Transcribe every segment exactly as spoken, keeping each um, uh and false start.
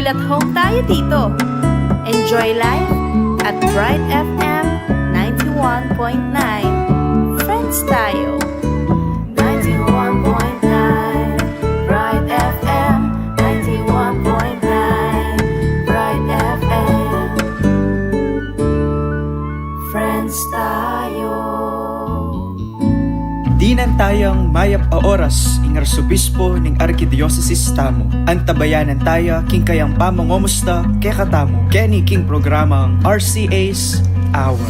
At home tayo dito. Enjoy life at Bright F M ninety-one point nine. Friends tayo. Ninety-one point nine Bright F M, ninety-one point nine Bright F M. Friends tayo. Dinan tayang mayap a oras ing arsobispo ning arkidiosesis tamu. Antabayanan taya king kayang pamangomusta kekatamu keni king programang R C A's Hour.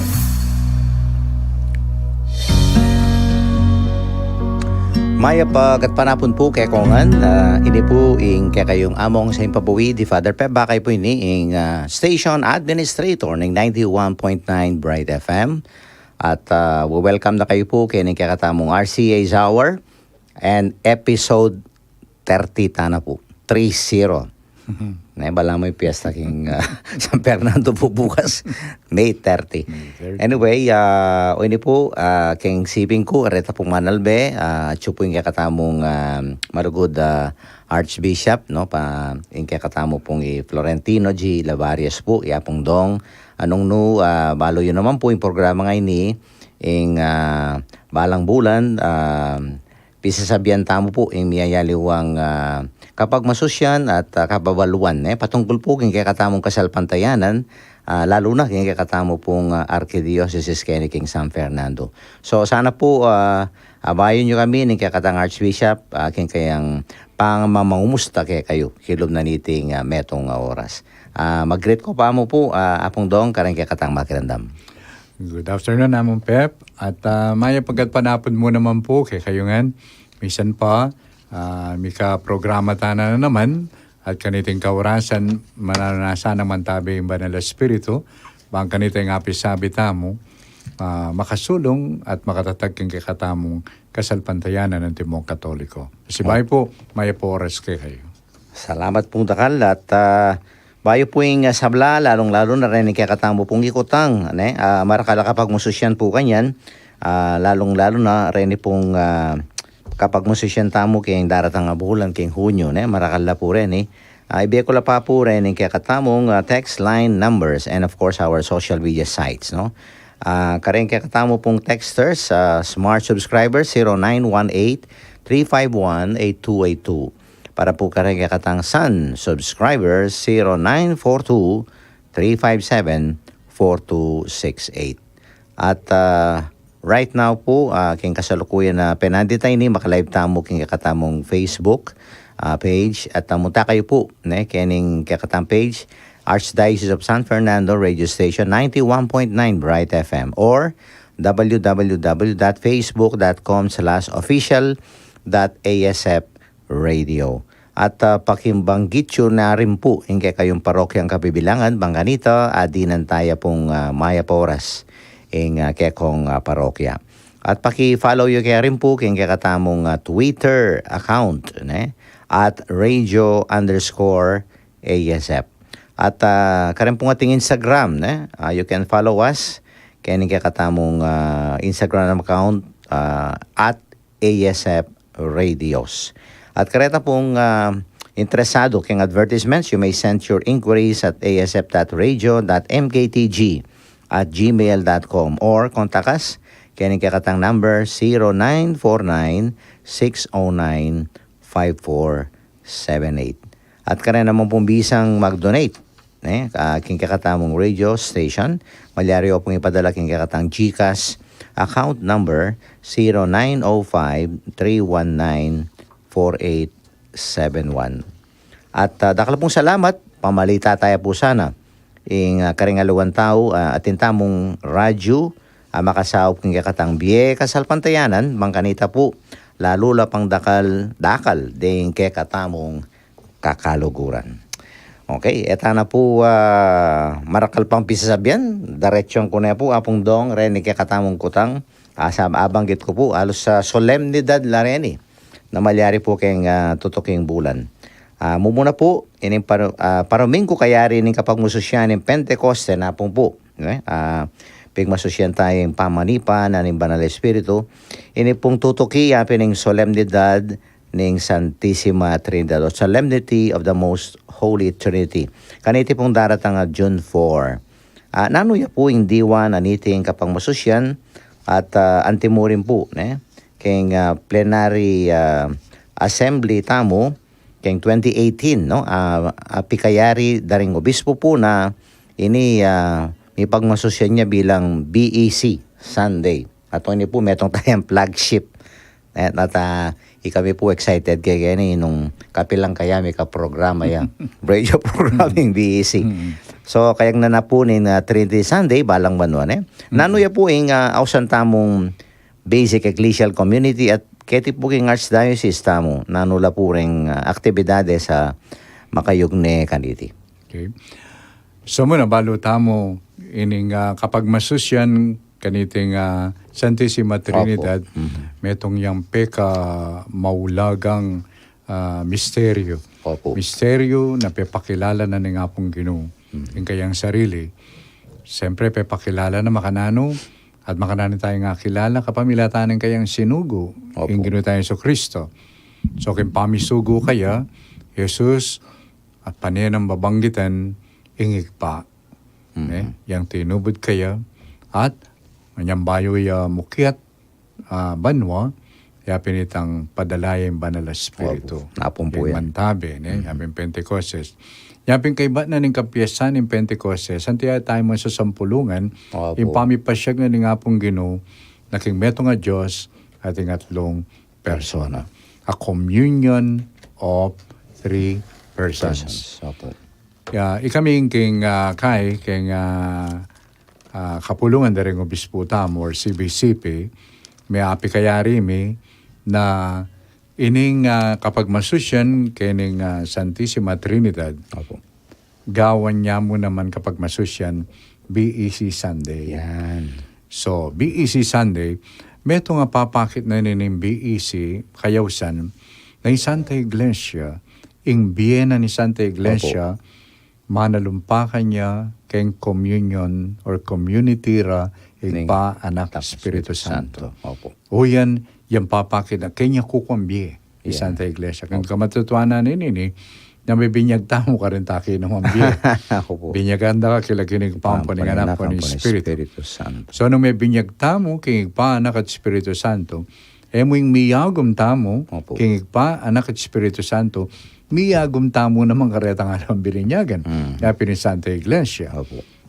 Mayap a gatpanapun pu kekongan, ah, ini pu ing kekayung among sa impapawid di Father Pep Bakay pu ini ing, ah, station administrator ning ninety-one point nine Bright F M. At, ah, we-welcome na kayu pu keni kekatamung R C A's Hour and episode thirty tana pu. Three zero. Mhm. Ne, balamu ing piyesta king, ah, San Fernando pu bukas, May thirty. May thirty. Anyway, ah, o ini pu, ah, keng siping ku, reta pung manalbe, ah, atyu pu ing kekatamung, ah, marugud, ah, Archbishop, no, pa, ing kekatamu pung i Florentino G. Lavarias pu, ya pung dong, anung nu, ah, balu yu naman pu ing programa ngeni, ing, ah, balang bulan, ah, pisasabian tamu pu ing miyayaliwang, ah, kapagmasusyan at, ah, kababaluan, ne, patungkul pu king kekatamung kasalpantayanan, ah, lalu na king kekatamu pung, ah, arkidiosesis keni king San Fernando. So, sana pu, ah, abayun yu kami ning kekatang Archbishop, ah, king kayang pamamangumusta kekayu, kilub na niting, ah, metung a oras. Ah, mag-greet ko pa mu pu, ah, Apung Dong, kareng kekatang makiramdam. Good afternoon, Among Pep. At, ah, mayap a gatpanapun mu naman pu kekayu ngan. Misan pa, ah, mika programa tana na naman, at kaniting kaorasan, mananu na sana mantabi ing Banal a Espiritu, bang kanita ing apisabi tamu, ah, makasulung at makatatag king kekatamung kasalpantayanan antimong Katoliko. Pasibayu pu, mayap a oras kekayu. Salamat pung dakal at, ah, bayu pu ing, ah, sabla, lalung-lalu na reni kekatamu pung ikutang, ne? Ah, marakal a kapagmasusyan pu kanyan, ah, lalung-lalu na reni pung, ah, kapagmasusyan tamu king daratang a bulan, king Hunyo, ne? Marakal la pu reni. Ah, ibie ku la pa pu reni kekatamung, ah, text line numbers and of course our social media sites, no? Ah, kareng kekatamu pung texters, ah, Smart subscribers, zero nine one eight, three five one, eight two eight two. Para pu kareng kekatang Sun subscribers, zero nine four two, three five seven, four two six eight. At, ah, right now pu, ah, king kasalukuyan a penandit a ini, maka-live tamu king kekatamung Facebook, ah, page. At, ah, munta kayu pu, ne, kening kekatang page, Archdiocese of San Fernando Radio Station, ninety-one point nine Bright F M, or w w w dot facebook dot com slash official dot a s f radio. At, ah, pakibanggit yu na rin pu ing kekayung parokyang kabibilangan, bang kanita, ah, dinan taya pung, ah, mayap a oras ing, ah, kekong, ah, parokya. At paki-follow yu kaya rin pu king kekatamung, ah, Twitter account, ne? At radio underscore A S F. At, ah, karin pung ating Instagram, ne? Ah, you can follow us kaya ning kekatamung, ah, Instagram account, ah, at A S F Radios. At kareta pung, ah, interesado king advertisements, you may send your inquiries at a s f dot radio dot m k t g at gmail dot com or contact us kaya ning kekatang number zero nine four nine, six oh nine, five four seven eight. At kareng naman pung bisang mag-donate, ne, ah, king kekatamung radio station, malyari yu pung ipadala king kekatang GCash account number zero nine oh five, three one nine, four eight seven one. At, ah, dakal pung salamat, pamalita taya pu sana ing, ah, karing aliwang tau, ah, atin tamung radyu, ah, makasaup king kekatang bie kasalpantayanan, bang kanita pu, lalu la pang dakal, dakal deng kekatamung kakaluguran. Okay, e tana pu, ah, marakal pang pisasabian, diretsyuan ku ne pu, Apung Dong, reni kekatamung kutang, ah, sa-, abanggit ku pu, alus sa solemnidad la reni, na malyari pu keng, ah, tutuking bulan. Ah, mumuna pu, ining paru-, ah, paruminggu kayari ning kapagmasusyan ning Pentekoste, napung pu, ne? Ah, pigmasusyan taya ing pamanipa na ning Banal Espiritu, ini pung tutuki, ya pin ing solemnidad ning Santisima Trinidad, o Solemnity of the Most Holy Trinity. Kaniti pung daratang a June four. Ah, nanu ya pu ing diwa na niting kapagmasusyan at, ah, antimurin pu, ne? Keng, ah, plenary, ah, assembly tamu, keng twenty eighteen, no? Ah, ah, pikayari da ring obispo pu na ini, ah, mipagmasusyan ya bilang B E C Sunday. At ini pu, metung tayang flagship. Eh, at, ah, ikami pu excited keni nung kapilan kaya mika programa ya. Radio programming B E C. So, kayang nanu pu ning, ah, Trinity Sunday, balang banua, ne? Nanu ya pu ing, ah, ausan tamung basic ecclesial community at keti pu king archdiocese tamu, nanu la pu ring, ah, aktibidades a makayugne kaniti. Okay. So, muna balu tamu ining, ah, kapagmasusyan kaniting, ah, Santisima Trinidad, metung yang peka maulagang, ah, misteryo. Misteryo na pepakilala na ning Apung Ginu ing kayang sarili. Siyempre, pepakilala na makananu, at makananu taya akilala kapamilatan ning kayang sinugu, ing Ginu taya Jesucristo. So, king pamisugu kaya Jesus, at pane nang babanggitan ing Ibpa, ne? Yang tinubud kaya, at manyambayu ya mukyat, ah, banua, yapin itang padala ya ing Banal a Espiritu. Napun pu yan. Mantabe, ne? Yapin Pentecostes. Yapin kaybat na ning kapiestan ning Pentecostes, anti ya tamu masasampulungan ing pamipasyag na ning Apung Ginu na king metung a Dios at ing atlung persona. A communion of three persons. Ya, ikami king, ah, kay, king, ah, ah, kapulungan da ring obispo tamu or C B C P, mipikayari mi na ining, ah, kapagmasusyan kening, ah, Santisima Trinidad. Gawan ya mu naman kapagmasusyan B E C Sunday. So, B E C Sunday, metung a papakit na nining B E C, kayausan, na ing Santa Iglesia, ing bie na ning Santa Iglesia, manalumpakan ya keng communion or community ra, Ibpa, Anak, Espiritu Santo. O yan, yang papakit na keng ya kukuan bie ing Santa Iglesia. Keng kamatutuanan nini, na mebinyag tamu karin, taki naman bie. Binyagan da ka king lagyu ning Ibpa, ampo ning Anak, ampo ning Espiritu Santo. So, nung mebinyag tamu king Ibpa, Anak, at Espiritu Santo, e mu ing miyagum tamu king Ibpa, Anak, at Espiritu Santo, miyagum tamu naman karetang alang bininyagan. Yapin ing Santa Iglesia.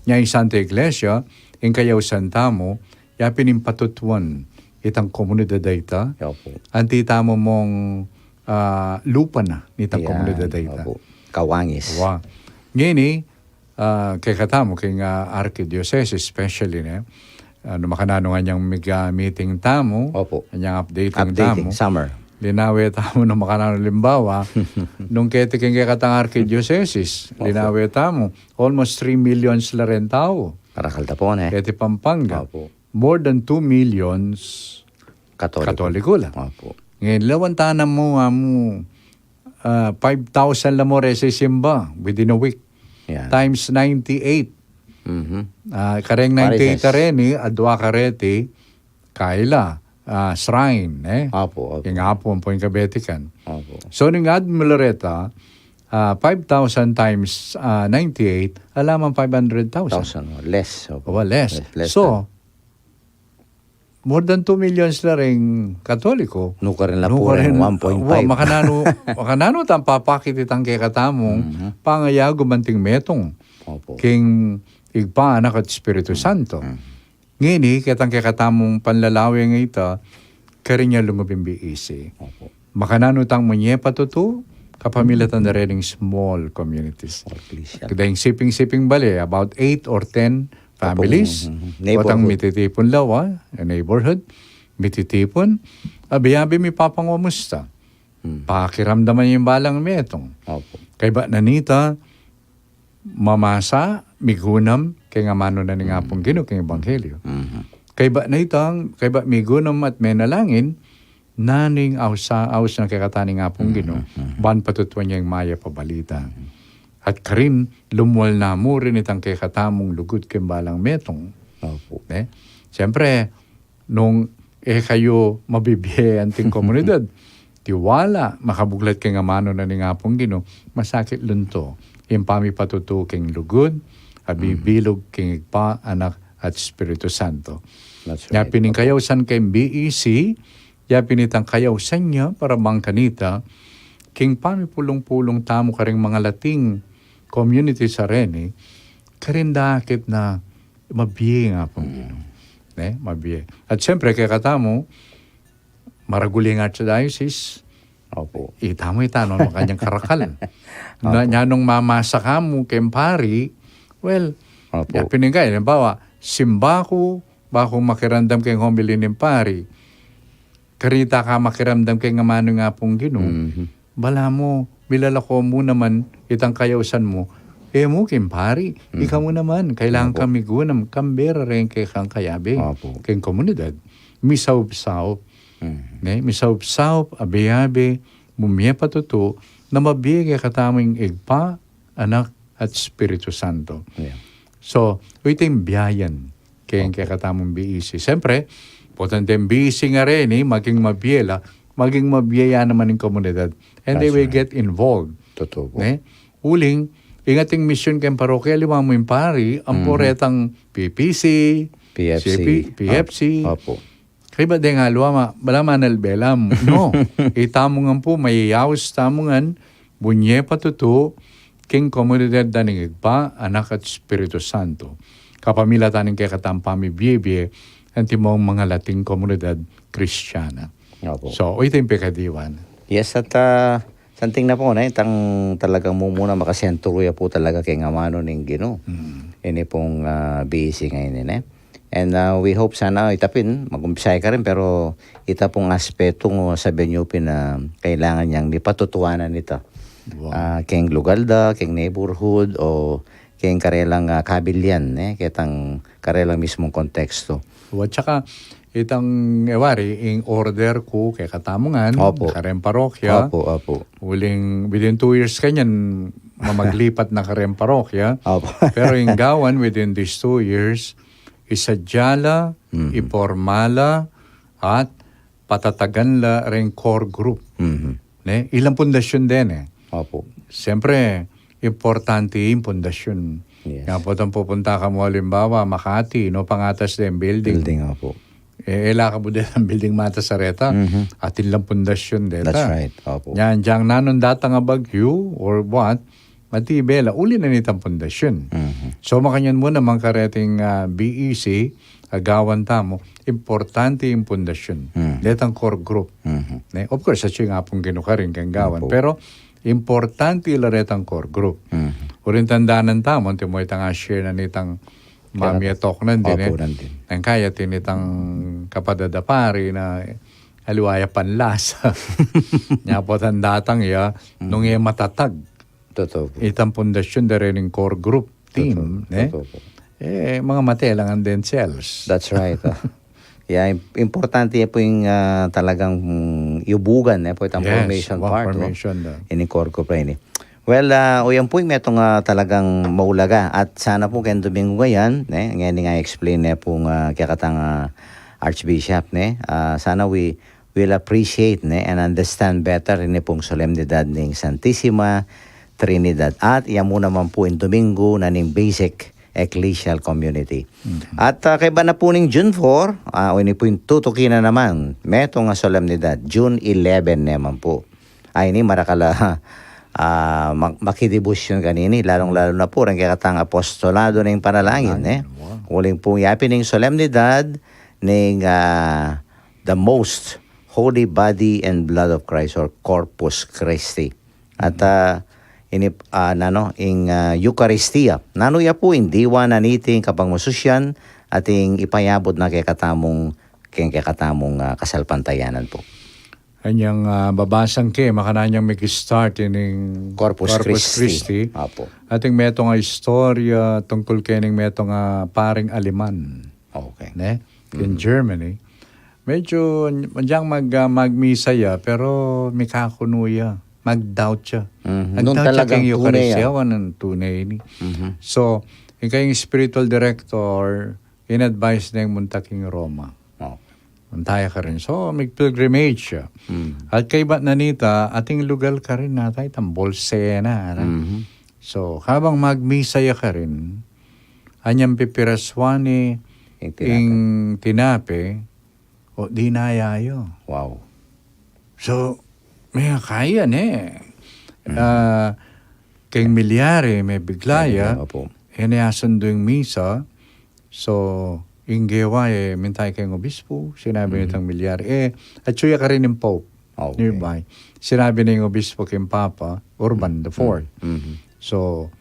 Nya ing Santa Iglesia, ing kayausan tamu, yapin ing patutuan itang komunidad a ita. Anti tamu mung, ah, lupa na nitang komunidad a ita. Kawangis. Wa. Ngeni, ah, kekatamu, king, ah, arkidiocese especially, ne? Nung makananu nga nyang mig-, ah, meeting tamu, nga nyang updating tamu. Linawe tamu nung makananu, alimbawa, nung keti king kekatang arkidiocese, linawe tamu, almost three millions la reng tau. Karakal ta pu, ne? Keti Pampanga. More than two millions Katoliko la. Ngeni, lawan ta namu, amu, ah, five thousand la mu reng sisimba within a week. Times ninety-eight. Ah, kareng ninety-eight a reni, adua kareti, kaila, ah, shrine, e? Ing Apu, ampo ing kabetikan. So, ning add mu la reta, ah, five thousand times, ah, ninety-eight, ala mang five hundred thousand. Thousand, o less. O, less. So, more than two millions la ring Katoliko. Nukarin la pu reng one point five. Wa, makananu, makananu tang papakit itang kekatamung pangayagum anting metung king Ibpa, Anak, at Espiritu Santo. Ngeni, ketang kekatamung panlalawe a ita, karin ya lungub ing B E C. Makananu tang munye patutu, kapamilatan da reng small communities. Deng siping-siping bale, about eight or ten families. Neighborhood. Potang mititipun la, wa, neighborhood, mititipun, abe-abe mipapangumusta. Pakiramdaman ing balang metung. Kaybat na nita, mamasa, migunam keng amanu na ning Apung Ginu, keng ebanghelyo. Kaybat na itang, kaybat migunam at menalangin, na ning ausa, aus na kekatamu ning Apung Ginu, ban patutuan ya ing mayap a balita. At karin, lumual na mu rin itang kekatamung lugud keng balang metung. Ne? Siyempre, nung e kayu mabibie anting komunidad, tiwala, makabuklat keng amanu na ning Apung Ginu, masakit lunto ing pamipatutu keng lugud a bibilug keng Ibpa, Anak, at Espiritu Santo. That's right. Yapin ing kayausan keng B E C, yapin itang kayausan ya para bang kanita, keng pamipulung-pulung tamu karing mangalating community sa reni, karin dakit na mabie ing Apung Ginu. Ne? Mabie. At siyempre, kekatamu, maragul ing archdiocese, opo, itamu ita, no, makanyang karakal. Na, opo, nya nung mamasa ka mu keng pari, well, opo, yapin ing kaya, halimbawa, simba ku, baku makiramdam keng homily ning pari, karin ita ka makiramdam keng amanu ning Apung Ginu. Mhm. Balamu, milalako mu naman itang kayausan mu. E mu keng pari, mhm, ika mu naman, kailangan, opo, kang migunam, kang bera reng kekang kayabe, opo, keng komunidad. Misaup-saup. Mhm. Ne? Misaup-saup, abe-abe, mumie patutu, na mabie kekatamu ing Ibpa, Anak, at Espiritu Santo. Yeah. So, iti ing biayan keng, opo, kekatamung B E C. Siyempre, importante ing B E C nga reni, maging mabie la, maging mabie ya naman ing komunidad. And they, that's right, will get involved. Totoo po. Ne? Uling, ing ating misyon keng parokya, aliwa mu ing pari, ampo, mhm, retang P P C, P F C. C P, P F C. Opo. Kaybat deng aliwa, ma-, balamu manalbe la mu. No. Itamu ngan pu, mayayaus tamu ngan, bunye patutu, king komunidad da ning Ibpa, Anak, at Espiritu Santo. Kapamilatan ning kekatang pamibie-bie, antimong mangalating komunidad Kristiana. Opo. So, iti ing pekadiwan. Yes, at, ah, santing na po, ne, itang talagang mumuna makasentro ya po talaga keng amanu ning Ginu. Mm. Ini pong, ah, B E C ngeni, ne? And, ah, we hope sana, ita pin, mag-umpisa ya karin, pero ita pung aspetu, sabian yu pin na kailangan yang mipatutuanan ita. Wow. Ah, keng lugal da, keng neighborhood, o keng karelang, ah, kabilian, ne? Ketang karelang mismung konteksto. O, at saka, itang, e wari, ing order ku kekatamu ngan, opo, kareng parokya. Opo, opo. Uling, within two years kanyan, mamaglipat na kareng parokya. Opo. Pero ing gawan, within these two years, isadya la, mhm, iporma la, at patatagan la reng core group. Mhm. Ne? Ilang pundasyun den, e. Opo. Siyempre, importante ing pundasyun. Yes. Nga potang pupunta ka mu, alimbawa, Makati, no, pangatas den building. Building, opo. E, e la ka mu den ing building matas sa reta. Mhm. Atin lang pundasyun deta. That's right. Opo. Yan, dyang nanung datang a bagyu or what, matibe la, uli na nitang pundasyun. Mhm. So, makanyan mu naman kareting, ah, B E C, agawan tamu, importante ing pundasyun. Mhm. Detang core group. Mhm. Ne? Of course, atyu ing Apung Ginu karin keng gawan. Opo. Pero, importante la retang core group. Mhm. Uling tandanan tamu, antimo itang a-share na nitang mami a talk nandin, opo, e. Nandin. Nang kaya tinitang kapadada pari na aliwa ya panlasa. Nya potang datang ya, nung, mm, e matatag. Totoo po. Itang pundasyun da rin ing core group team, totoo, ne? Totoo po. E, mangamate la ngan den sales. That's right, ah. Ya, im-, importante ya po ing, ah, talagang, mm, yubugan, e, po itang, yes, formation part, formation da. Ini core group ini. Well, ah, o yan po ing metung, ah, talagang maulaga. At sana po keng Domingo ngeni, ne? Ngeni nga explain ne pung, ah, kekatang, ah, Archbishop, ne? Ah, sana we will appreciate, ne, and understand better ini pung solemnidad ning Santisima Trinidad. At iya mu naman pu ing Domingo na ning basic ecclesial community. Mhm. At, ah, kaybat na pu ning June four, ah, o ini pu ing tutuki na naman, metung a solemnidad, June eleven naman pu. Ay, ini marakal a, ah, mak-, makidibusyun kanini, lalung-lalu na pu reng kekatang apostolado ning panalangin, eh. Wow. Uling pu yapin ing solemnidad ning, ah, the most holy body and blood of Christ or Corpus Christi. At, ah, ini, ah, nanu, ing, ah, Eukaristia. Nanu ya pu ing diwa na niting kapagmasusyan at ing ipayabut na kekatamung, keng kekatamung, ah, kasalpantayanan pu. Anyang, ah, babasang ke, makanyan yang mag-start ining Corpus Christi. Apo. Ating metung a istorya tungkul kening metung a paring Aleman. Okay. Ne? In Germany. Medyo, madyang mag-, ah, magmisa ya, pero mikakunu ya, mag-doubt ya. Mhm. Nung talagang tunay ya. Mag-doubt ya keng Eukaristia, wa nang tunay ini. Mhm. So, ing kayang spiritual director, in-advise neng munta king Roma. Oh. Antaya karin. So, mig-pilgrimage ya. Mm. At kaybat na nita, ating lugal karin na tayo, itang Bolsena, ano? Mhm. So, kabang magmisa ya karin, anyang pipiraswan ne ing tinape, ing tinape, o dinaya yu. Wow. So, mekaya ne. Mhm. Ah, keng milyari, mebigla ya. Kaya, opo. E ne asundu ing misa. So, ing gewa, e, mintay keng obispo, sinabi ne itang milyari. E, atyu ya karin ing Pope, okay, nearby. Sinabi ne ing obispo keng Papa, Urban the fourth. Mhm. So,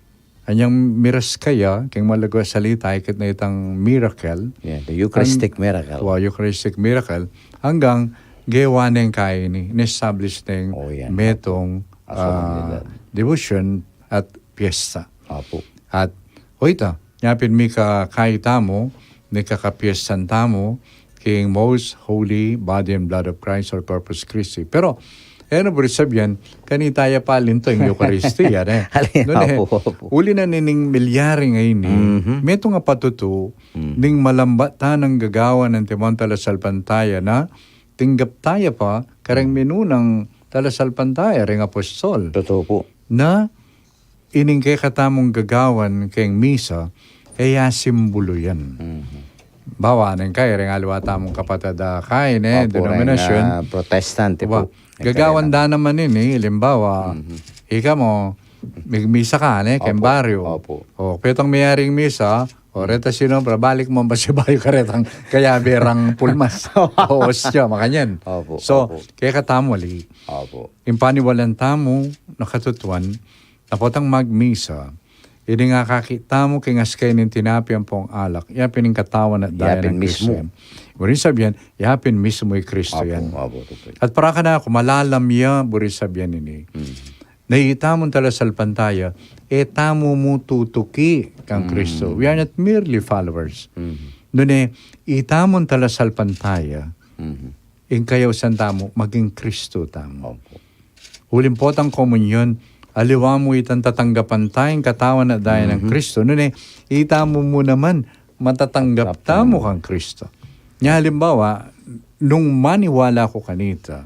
anyang miras kaya, keng malagu a salita, ikit na itang miracle. Yeah, the Eucharistic miracle. Wa, Eucharistic miracle. Anggang gewa neng kaini, in-establish neng metung, ah, devotion at piyesta. Opo. At, o ita, nya pin mika kai tamu, mika kapiestan tamu, king Most Holy Body and Blood of Christ or Corpus Christi. Pero, e na buri sabyan, kanita ya pa linto ing Eucharistia, ne? Alin, nune, opo, opo. Uli na nining milyari ngeni, mhm, metung a patutu, mhm, ning malambat tana nang gagawan antimong talasalpantaya na, tinggap taya pa, kareng minunang talasalpantaya, reng apostol. Totoo po. Na, ining kekatamung gagawan keng misa, e ya simbulu yan. Mhm. Bawa neng kai, reng aliwa tamung kapatad a kai, ne, opo, denominasyon. Reng, ah, Protestant, opo. Gagawan da naman ini, alimbawa, mhm, ika mu, migmisa ka, ne, keng baryo. Opo. O, petang meyari ing misa, o, reta sinobra, balik mu pasibayu karetang kayabe rang pulmas. O, ostya, makanyan. Opo, so, opo, kekatamu ali. Opo. Ing paniwalan tamu, na katutuan, na potang magmisa, ining akakit tamu king askay ning tinape ampong alak, ya pin ing katawan at daya nang Kristo. Buri sabyan, ya pin mismu i Kristo yan. Opo, opo, totoo. At para kanaku, malalam ya, buri sabyan ini. Mm. Na itamu talasalpantaya, e tamu mu tutuki kang Kristo. Mm. We are not merely followers. Mm. Nune, itamu talasalpantaya, mm, ing kayausan tamu, maging Kristo tamu. Opo. Uling potang komunyon, aliwa mu itang tatanggapan taya ing katawan at daya nang Kristo. Nune, itamu mu naman, matatanggap tamu kang Kristo. Nya halimbawa, nung maniwala ku kanita,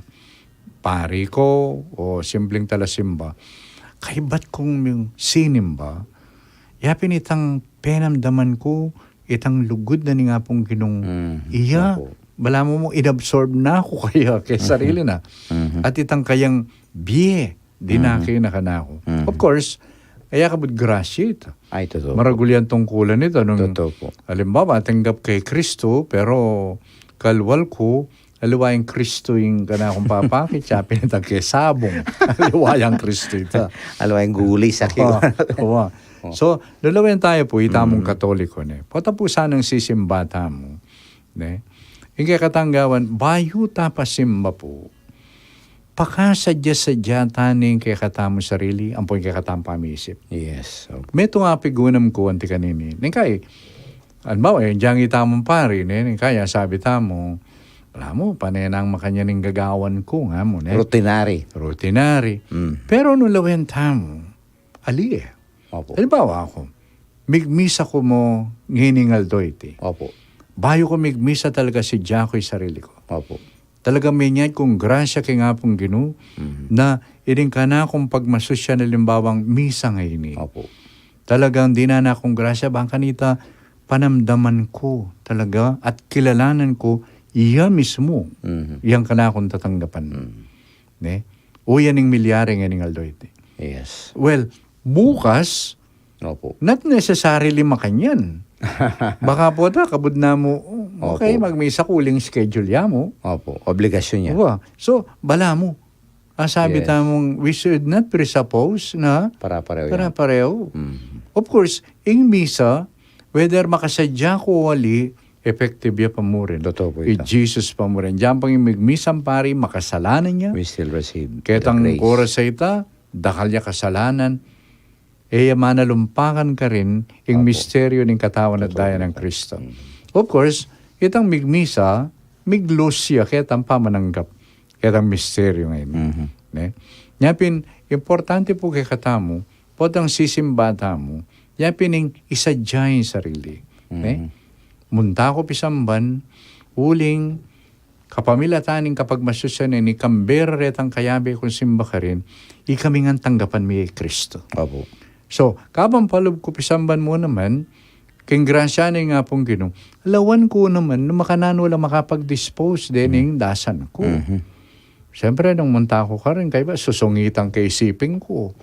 pari ku o simpleng talasimba, kaybat kung sinimba, ya pin itang penamdaman ku, itang lugud na ning Apung Ginung iya. Opo. Balamu mu, inabsorb na ku kaya keng sarili na. Mhm. At itang kayang bie, dinaki na kanaku. Mhm. Of course, e ya kabud grasya ita. Ay, totoo po. Maragul yang tungkulan ita nung, totoo po, alimbawa, tinggap ke i Kristo, pero kalwal ku, aliwa yang Kristo ing kanakung papakit, ya pin itang ke sabong. Aliwa yang Kristo ita. Aliwa yang guli sa kiwa. Wa, wa. So, lalawen taya pu, itamung Katoliko, ne. Pota pu sanang sisimba tamu, ne. Ing kekatang gawan, bayu ta pasimba pu, pakasadya-sadya ta ne ing kekatamung sarili, ampo ing kekatamung pamisip. Yes, okay. Metung a pigunam ku anti kanini. Neng kai, halimbawa, e, dyang itamung pari, ne, neng kai, sabi tamu, balamu, pane nang makanyan ing gagawan ku, nga mu, ne? Routinary. Routinary. Mm. Pero nung lawen tamu, ali, e. Opo. Halimbawa aku, migmisa ku mu ngening aldo iti. Opo. Bayu ku migmisa, talaga sadya ku ing sarili ku. Opo. Talagang menyat kung grasya king Apung Ginu, mhm, na ining kanakung pagmasusyan, alimbawang misa ngeni. Opo. Talagang dinan na kung grasya, bang kanita panamdaman ku talaga at kilalanan ku iya mismu, mhm, yang kanakung tatanggapan. Mhm. Ne? O yan ing milyari ngening aldo iti. Yes. Well, bukas, opo, not necessarily makanyan. Baka pota, kabud na mu, "Oh, okay, opo, magmisa ku uling schedule ya mu." Opo, obligasyon ya. Wa. So, balamu. Asabi, yes, tamung, we should not presuppose na para-pareho ya. Para-pareho. Mm. Of course, ing misa, whether makasadya ku o ali, effective ya pa mu rin. Totoo po ita. I Jesus pa mu rin. Diyan pang ing migmisang pari, makasalanan ya. We still receive the grace. Ketang oras a ita, dakal ya kasalanan, e ya manalumpakan karin ing, opo, misteryo ning katawan at daya nang Kristo. Totoo po ita. Mm. Of course, itang migmisa, miglus ya ketang pamananggap ketang misteryo ngeni. Mhm. Ne? Nya pin, importante pu kekatamu, potang sisimba tamu, ya pin ing isadya ing sarili. Ne? Mhm. Munta ku pisamban, uling kapamilatan ning kapagmasusyan ini, kambe retang kayabe kung simba karin, ikami ngan tanggapan mi i Kristo. Opo. So, kabang palub ku pisamban mu naman, king grasya ning Apung Ginu, lawan ku naman, nung makananu la makapag-dispose de ning dasan ku. Mhm. Siyempre, nung munta ku karin, kaybat susungitan ke isipin ku.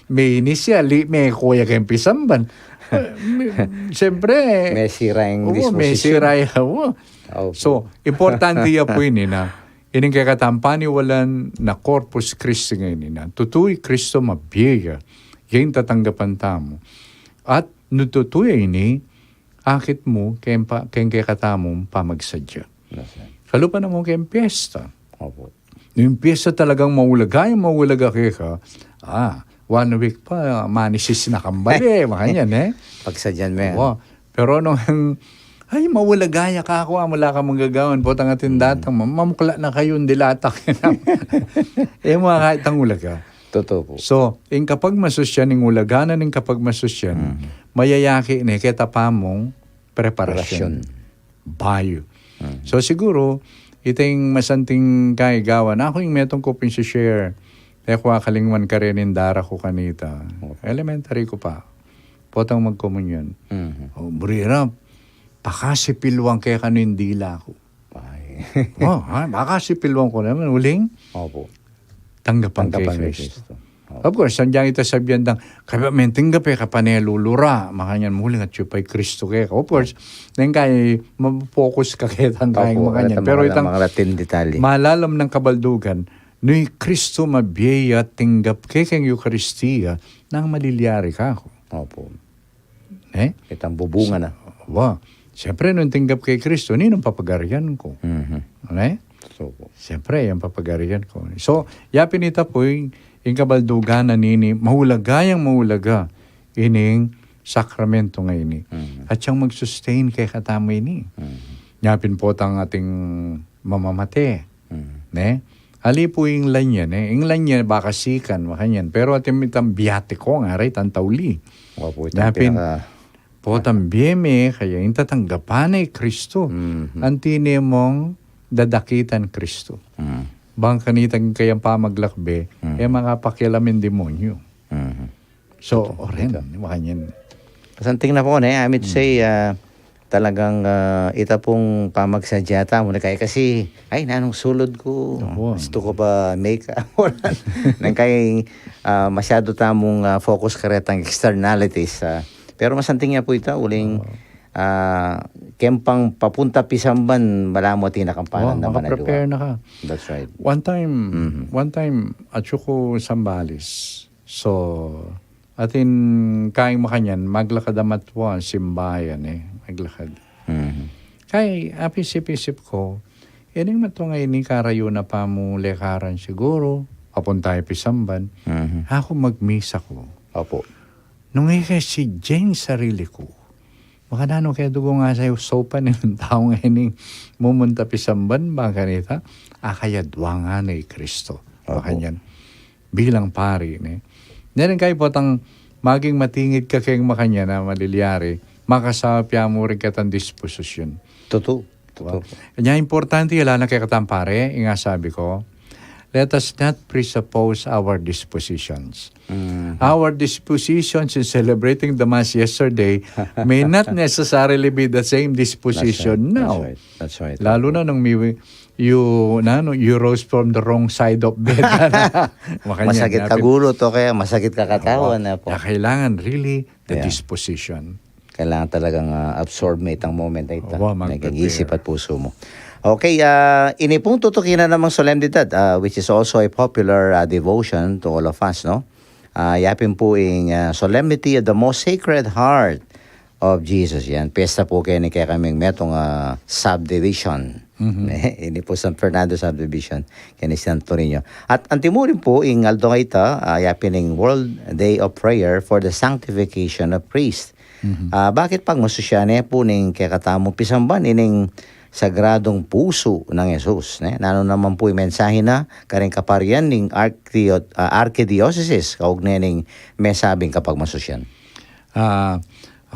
Mainis ya, ali, meko ya keng pisamban. Siyempre, mesira ing disposisyon. Mesira ya, oo. Opo. So, importante ya pu ini na, ining kekatang paniwalan na Corpus Christi ngeni na, tutu i Kristo mabie ya, ing tatanggapan tamu. At nu tutu ya ini, akit mu, keng pa-, keng kekatamung pamagsadya. Kalupa na mu keng piyesta. Opo. Yung piyesta talagang maulaga, yung maulaga keka, ah, one week pa, manisis na kang bale, makanyan, eh. Pagsadyan me. Wa. Pero nung, ay, maulaga ya kaku, ah, wala kang magagawan, potang atin datang, ma-, mamukla na kayu, dilatak. Eh, mga kahit ang ulaga. Totoo po. So, ing kapagmasusyan, ing ulaga na ning kapagmasusyan, mayayaki ne keta pamung preparasyon. Preparasyon. Bayu. So, siguro, iting masanting kaigawan. Aku ing metung ku pin si-share. E ku akalingwan karin ing dara ku kanita. Elementary ku pa. Potang magkomunyon. O, buri ra, pakasipilwan ke kanu ing dila ku. Ay. O, ha, pakasipilwan ku naman. Uling? Opo. Tanggapan ke Kristo. Of course, andiyan ita sabian dang, kaya menting ka pe, kapanelulu ra, makanyan muling at siya pa'y Kristo kaya. Of course, neng kaya, ma-focus ka kaya tang kaya makanyan. Pero itang malalam nang kabaldugan, nung i Kristo mabie ya tinggap ke keng Eukaristia, nang malilyari ka ku. Opo. Eh? Itang bubungan na. Wa. Siyempre, nung tinggap ke Kristo, ninong papagarian ku. Mhm. Ano eh? Siyempre, yang papagarian ku. So, yapin ita pu ing, ing kabaldugan na nini, maulaga yang maulaga ining sakramento ngeni. Mhm. At siyang mag-sustain kekatamu ini. Mhm. Yapin potang ating mamamate. Ne? Ali pu ing lanya, ne? Ing lanya baka sikan, makanyan. Pero atin itang biyatiko, ngarin itang tauli. Opo, itang pinaka- Potang bie me, kaya ing tatanggapan na i Kristo. Mhm. Anti ne mung dadakitan Kristo. Mhm. Bang kanitang kayang pamaglakbe, e makapakialam ing demonyo. Mhm. So, oren, makanyan. Kasanting na pu, ne? I would say, ah, talagang, ah, ita pung pamagsadya tamu, ne, kaya kasi, ay, nanung sulud ku? Gustu ku pa make up. Nang kaya, ah, masyadu tamung, ah, focus karetang externalities, ah. Pero masanting ya pu ita, uling, ah, keng pang papunta pisamban, balamu atin na kang panandaman a liwa. Makaprepare na ka. That's right. One time, one time, atyu ku Zambales. So, atin kayang makanyan, maglakad a matwa, simbayan, e. Maglakad. Mhm. Kaya, apisip-isip ku, ining matwa ngeni karayu na pamung lekaran siguru, papunta ya pisamban, mhm, aku magmisa ku. Opo. Nung e ke si Jane sarili ku, makananu ke dugu nga sa saupan ning tau ngeni mumunta pisamban, bang kanita, akayadwa ngana i Kristo. Opo. Makanyan. Bilang pari, ne? Neng kaya potang maging matingid ka keng makanyan a malilyari, makasaup ya mu rin ketang disposisyon. Tutu, tutu. Nya importante, ala na kekatang pari, ing asabi ku, let us not presuppose our dispositions. Mm. Our dispositions in celebrating the Mass yesterday may not necessarily be the same disposition now. That's right. That's right. Lalu na nung may you, na, no, you rose from the wrong side of bed. Makanyan, masakit ka gulu to kaya, masakit ka katawan, na po. Kaya kailangan really the disposition. Kailangan talagang, ah, absorb mo itang moment na ita. Opo, mag-prepare. Naging isip at puso mo. Okay, ah, ini pong tutukin na namang solemnidad, ah, which is also a popular, ah, devotion to all of us, no? Ah, yapin po ing, ah, Solemnity of the Most Sacred Heart of Jesus. Yan, piyesta po keni kekaming metung, ah, subdivision. Mhm. Ini po San Fernando Subdivision, keni Santo Niño. At antimurin po, ing aldo ngeni, ah, yapin ing World Day of Prayer for the Sanctification of Priests. Mhm. Ah, bakit pagmasusyan ne po ning kekatamung pisamban ining Sagradong Pusu nang Jesus, ne? Nanu naman po ing mensahe na karing kaparian ning arkidio-, ah, arkidiosesis kaugnay ning mesabing kapagmasusyan? Ah,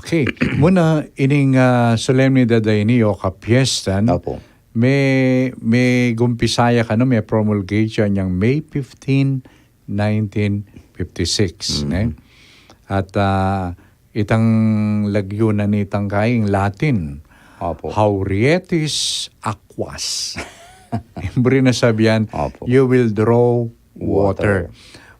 Okay, muna ining, ah, solemnidad a ini o kapiestan, Opo. me, me gumpisa ya kanu, me promulgate ya inyang May fifteen, nineteen fifty-six, Mm. ne? At, ah, itang lagyu na nitang kaing Latin, Opo. Haurietis aquas. Buri na sabian, Opo. You will draw water. Water.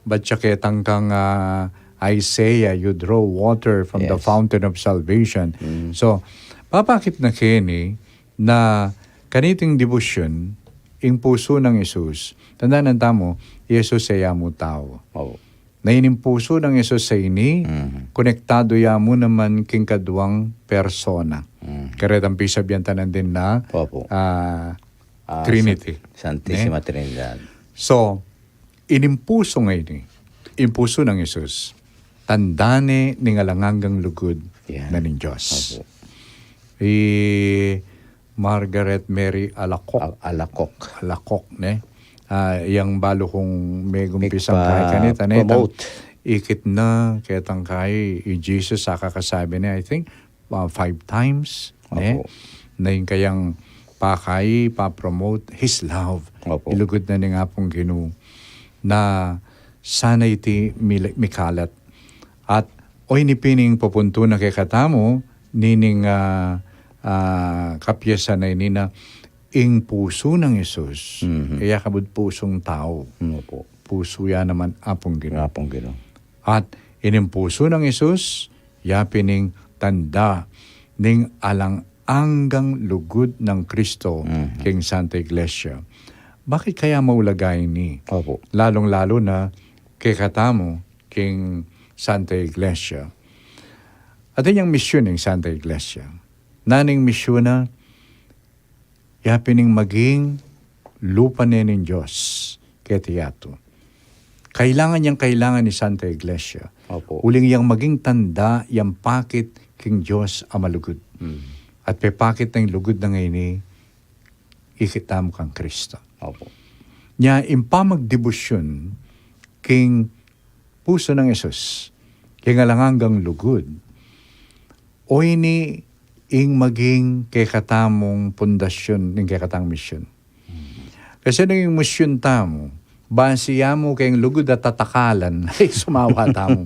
But siya ketang kang, ah, Isaiah, you draw water from the Yes. fountain of salvation. Mm. So, papakit na keni na kaniting debosyon, ing pusu nang Jesus, tandanan tamu, Jesus e ya mu tau. Opo. Na ining pusu nang Jesus a ini, Mhm. konektadu ya mu naman king kaduang persona. Mhm. Karetang pisabian tanan din na, Opo. ah, Ah, Trinity. San-, Santisima Ne? Trinidad. So, ining pusu a ini, ing pusu nang Jesus, tanda ne ning alang anggang lugud Yan. na ning Dios. Opo. I Margaret Mary Alacoque. Al-, Alacoque. Alacoque, ne? Ah, yang balu kung megumpisang Mikpa-, kaya kanita, ne? Tang promote. Ikit na, ketang kai, i Jesus, a kakasabi ne, I think, ah, five times, ne? Opo. Na ing kayang pakai, pa-promote his love. Opo. Ilugud na ning Apung Ginu na sana iti mil-, mikalat. At, o ini pin ing pupuntu na kekatamu, nining, ah, ah, kapiestan a ini na ing pusu nang Jesus, Mhm. e ya kabud pusung tau. Mm, opo. Pusu ya naman Apung Ginu. Apung Ginu. At ining pusu nang Jesus, ya pin ing tanda ning alang anggang lugud nang Kristo Mhm. king Santa Iglesia. Bakit kaya maulaga ini? Opo. Lalung-lalu na kekatamu king Santa Iglesia. Atin yang misyun ning Santa Iglesia. Nanung misyun na, ya pin ing maging lupa ne ning Dios keti yatu. Kailangan yang kailangan ning Santa Iglesia. Opo. Uling yang maging tanda, yang pakit king Dios a malugud. Mm. At pepakit nang lugud na ngeni, ikit tamu kang Kristo. Opo. Nya, ing pamagdebosyon king pusu nang Jesus, king alang anggang lugud, o ini ing maging kekatamung pundasyon ning kekatang misyun. Kasi nung ing misyun tamu, base ya mu keng lugud a tatakalan, ay, sumawa tamu.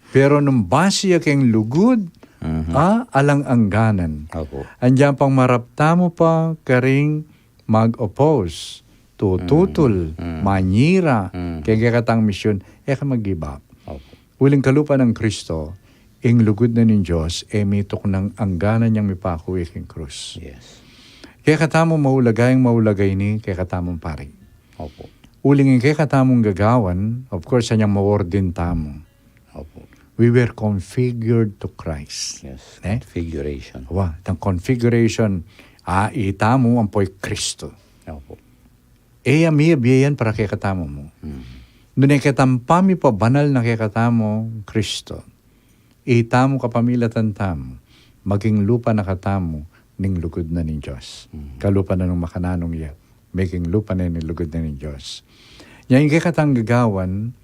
Pero nung base ya keng lugud, Mhm. a alang angganan. Opo. Andiyan pang marap tamu pa karing mag-oppose, tututul, Mm, mm. manyira, Mm. keng kekatang misyun, e ka mag-give up. Opo. Uling kalupa nang Kristo, ing lugud na ning Dios, e mituknang angganan yang mipaku ya king krus. Yes. Kekatamu maulaga yang maulaga ini, kekatamung pari. Opo. Uling ing kekatamung gagawan, of course, anyang maordin tamu. Opo. We were configured to Christ. Yes, Eh? configuration. Wa, itang configuration, a, itamu ampo i Kristo. Opo. E ya miyabie yan para kekatamu mu. Mm. Nune ketang pamipabanal na kekatamu, Kristo. Itamu kapamilatan tamu, maging lupa na katamu ning lugud na ning Dios. Mm. Kalupa na nung makananung ya, maging lupa na ning lugud na ning Dios. Nya ing kekatang gagawan,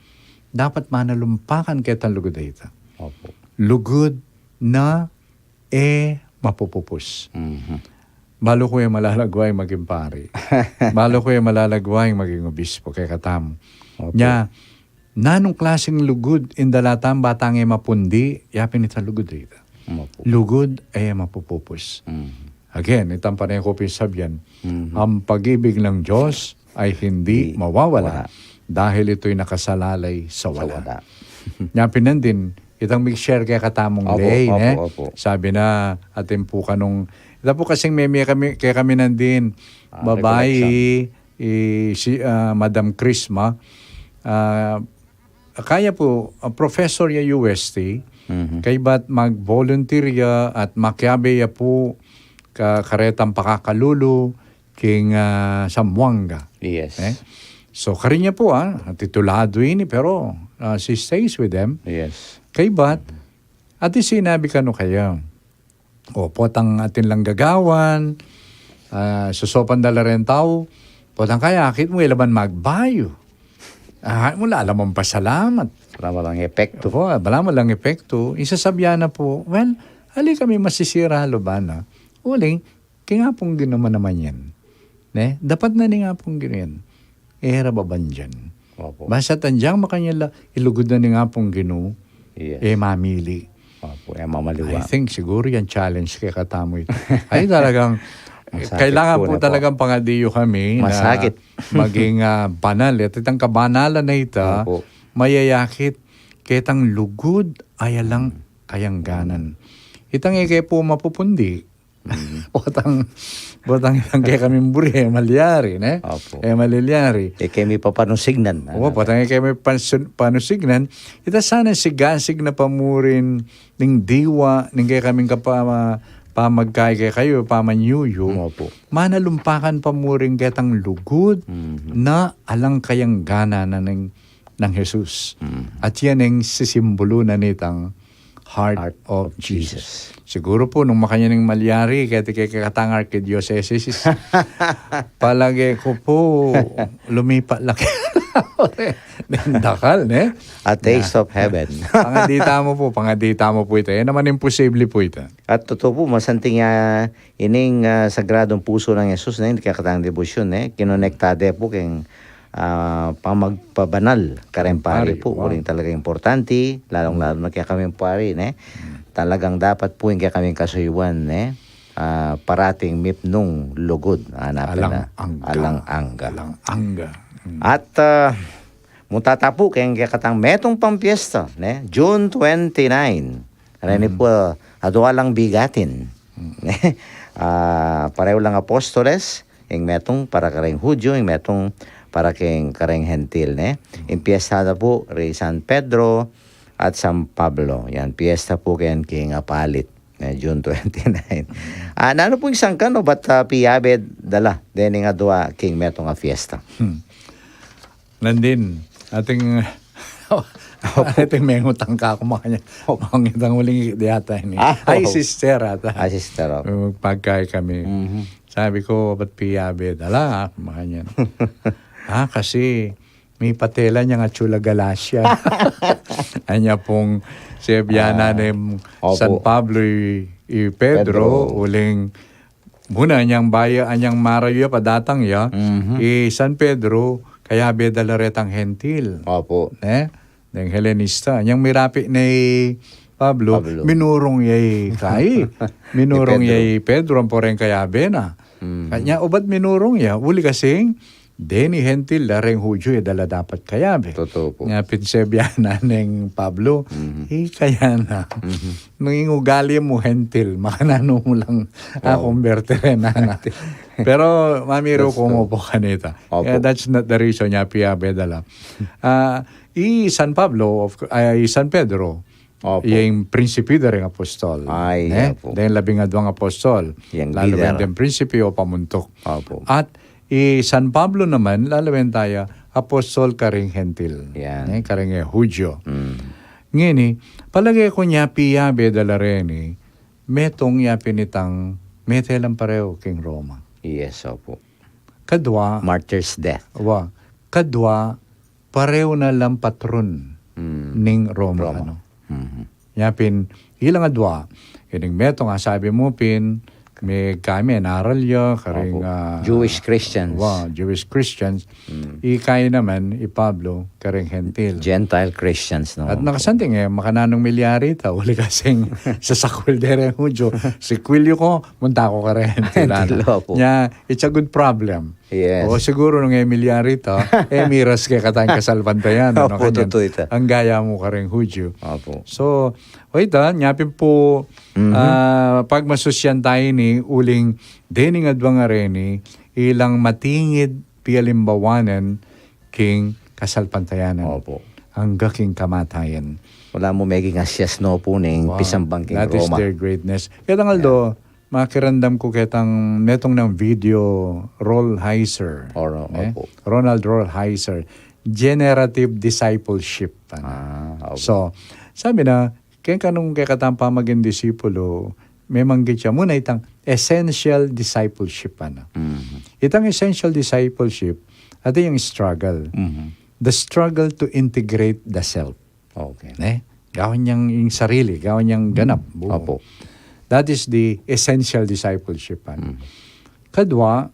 dapat manalumpakan ketang lugud a ita. Opo. Lugud na e mapupupus. Mhm. Balu ku e malalagwa ing maging pari. Balu ku e malalagwa ing maging obispo kekatamu. Opo. Nya, nanung klasing lugud ing dala tamu ba tang e mapundi, ya pin itang lugud a ita. Opo. Lugud e mapupupus. Mhm. Again, itang pane ku pin sabian, Mhm. ang pag-ibig ng Diyos ay hindi Hindi mawawala mawala. dahil ito'y nakasalalay sa Sa wala. wala. Nya pin nandin, itang mig-share kekatamung Opo, ley, opo, ne? opo. Sabi na, atin pu kanung, ita pu kasing meme kami, kekami nandin, Ah, babai, recollection. i, si, ah, Madam Crisma, ah, kaya pu, ah, professor ya U S T, Mhm. kaybat mag-volunteer ya at makiabe ya pu ka-, karetang pakakalulu, king, ah, Zamboanga. Yes. Eh? So, karin ya pu, ah, titulado ini, pero, ah, she stays with them. Yes. Kaybat, at sinabi kanu kaya, o, potang atin lang gagawan, ah, sosopan da la reng tau, potang kaya akit mu, e la man magbayu. Ah, mula alam mong pasalamat. Wala mo lang epekto. Opo, wala mo lang epekto. Isasabyan na po, well, ali kami masisira luban na. Uling, king Apung Ginu naman yan. Ne? Dapat na ning Apung Ginu yan. E ra babandian. Opo. Basta tandyang makanyan la, ilugud na ning Apung Ginu, Yes. e mamili. Opo, e mamaliwa. I think siguro yan challenge kaya katamu ita. Ay, talagang, Masakit kailangan po po na po. talagang pangadiyu kami na Masakit. maging, ah, banal. At itang kabanalan na ita, Opo. mayayakit, ketang lugud, ay alang Hmm. kayangganan. Itang ike po mapupundi, Mm. Botang, botang itang kekaming buri, e malyari, ne? Opo. E malyari. E kami papanusignan. Opo, botang e kami pansun-, panusignan. Ita sana sigasig na pamurin ning diwa, ning kekaming kapama-, pamagkay kekayu, pamanyuyu. Opo. Manalumpakan pamurin ketang lugud Mhm. na alang kayangganan na ning nang Jesus. Mm. At yan ang sisimbolo na nitang Heart Heart of of Jesus. Jesus. Siguro po, nung makanyan ning malyari, kaya ti kaya katang arkidiocese, palagi ko po, lumipat laki. Nindakal, ne? A taste Na. of heaven. Pangadita mo po, pangadita mo po ita. Yan naman imposible po ita. At totoo po, masanting, ah, ining, ah, Sagradong Puso ng Jesus, ne, kaya katang debosyon, ne, kinonektade po keng ah, pamagpabanal kareng pari Pari, po, wow. uling talaga importante, lalong-lalo na kaya kaming pari, ne? Hmm. Talagang dapat po yung kaya kaming kasuyuan, ne? Ah, parating mipnung lugud, hanapin Alang na. angga. Alang angga. Alang angga. Hmm. At, ah, mutata po, kaya kaya katang metung pang piyesta, ne? June twenty-nine. Reni Hmm. po, adwa lang bigatin. Hmm. Ah, pareho lang apostoles, ing metung para kareng Hudyo, ing metung para keng kareng Hentil, ne? Ing piyesta na po, rey San Pedro at San Pablo. Yan, piyesta po kayan king apalit, ne, June twenty-nine. Ah, nanu po ing sangkan o bat, ah, piyabe dala, dening adwa king metung a piyesta? Hmm. Nandin, ating, ating mengutang ka, kumakanya. Opo. Mangitang uling yata ini. Ah, Ay, opo. sister ata. Ah, sister, opo. Magpagkay kami. Mhm. Sabi ko, "Ba't piyabe dala?" Kumakanyan. "Ah, kasi may patela niyang atsula galasya." Anya pong sebyana Ah, ni opo. San Pablo i, i Pedro, Pedro. uling muna, anyang baya, anyang marayu ya, padatang ya, Mhm. i San Pedro, kayabe dala retang Hentil. Opo. Ne? Deng Helenista. Anyang mirapi ni Pablo, Pablo. minurung ya i kai. Minurung Ni Pedro. ya i Pedro, ampo reng kayabe na. Mhm. Kanya, ubat minurung ya, uli kasing, deni Hentil, da reng Hudyo, e dala dapat kayabe. Totoo po. Nya, pinsebianan neng Pablo, Mhm. e, kaya na. Mhm. Nung ing ugali mu Hentil, makananu mu lang, Wow. akumberti ren, ana. Pero, mamiru That's ko true. mo po kanita. Opo. Eh, that's not the reason niya piyabe dala. Ah, i San Pablo, of cou-, ah, i San Pedro, Opo. ing prinsipi da ring apostol. Ay, Ne? opo. Deng labing adwang apostol. Yang Lalu leader. deng prinsipi o pamuntuk. Opo. At i San Pablo naman, lalu taya, apostol karing Hentil. Yan. Ne? Karing, eh, Hudyo. Mm. Ngeni, palage ku nya piyabe dala reni, metung ya pin itang mete lang pareu king Roma. Yes, opo. Kadwa, Martyr's death. wa, kadwa, pareu na lang patron Mm. ning Roma, Roma. ano. Mhm. Nya pin, ilang adwa, ining metung a sabi mu pin, me kami, naral ya, karing, Opo. ah, Jewish Christians. wa, Jewish Christians. Mm. I kai naman, i Pablo, karing Hentil. Gentile Christians, no? At nakasanting, eh, makananung milyari ta, uli kasing sasakwil de reng Hudyo, sikwil yu ko, munta ku karing Hentil, Hentil, ano. opo. Nya, it's a good problem. Yes. O, siguro nung e milyari ta, e miras kekatang kasalpantayanan, ano, Opo, kanyan. totoo ita. Ang gaya mu karing Hudyo. Opo. So, o ita, nya pin pu, Mhm. ah, pagmasusyan tayu ini, uling dening adwang areni, ilang matingid pialimbawanan king kasalpantayanan. Opo. Angga king kamatayan. Wala mu meging asyas no pu ning Wow. pisambang king That is Roma. their greatness. Ketang aldo, makiramdam ku ketang metung nang video, Rolheiser. Oro-, Ne? opo. Ronald Rolheiser. Generative discipleship. Ano? Ah, opo. So, sabi na, keng kanung kekatang pamaging disipulo, memang gitya mu na itang essential discipleship, ano. Mhm. Itang essential discipleship, atin yang struggle. Mhm. the struggle to integrate the self. Okay. Ne? Gawan yang ing sarili, gawan yang ganap, buo. Opo. That is the essential discipleship, ano? Mm. Kadwa,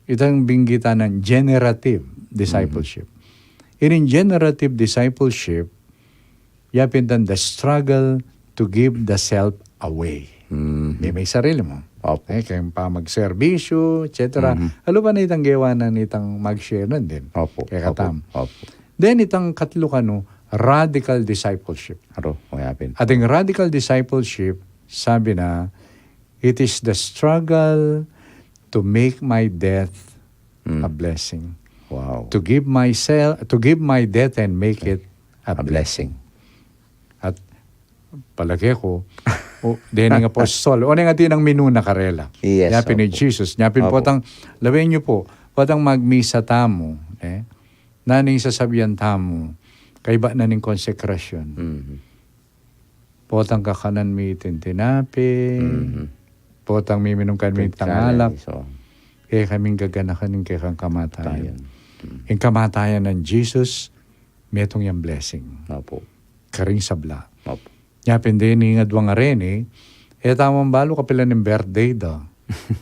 itang binggitan nang generative discipleship. Mm. In generative discipleship, yapin itang the struggle to give the self away. Mm. Mimie sarili mu. Opo. Eh, keng pamagserbisyu, et cetera. Mm. Alu pa na itang gewa na nitang mag-share na din. Opo. Kaya opo. Katam. Opo. Then itang katlu kanu, radical discipleship. Aro, o yapin. At ing radical discipleship, sabi na, it is the struggle to make my death Mm. a blessing. Wow. To give myself, to give my death and make it a blessing. At palage ku, o, dening apostol, o, neng atin ang minuna karela. Yes, yapin ni Jesus. Yapin pu, opo. Potang, lawen yu pu, potang magmisa tamu, eh? Naning sasabian tamu, kaibat na ning konsekrasyon. Mhm. Potang kakanan mi iting tinape, mhm, potang miminum kami itang alak, so, e kaming gaganakan ing kekang kamatayan. Tayan. Mm. Ing kamatayan nang Jesus, metung yang blessing. Opo. Karing sabla. Opo. Yapin deni ing adwang areni, e tamu balu kapilan ing birthday da.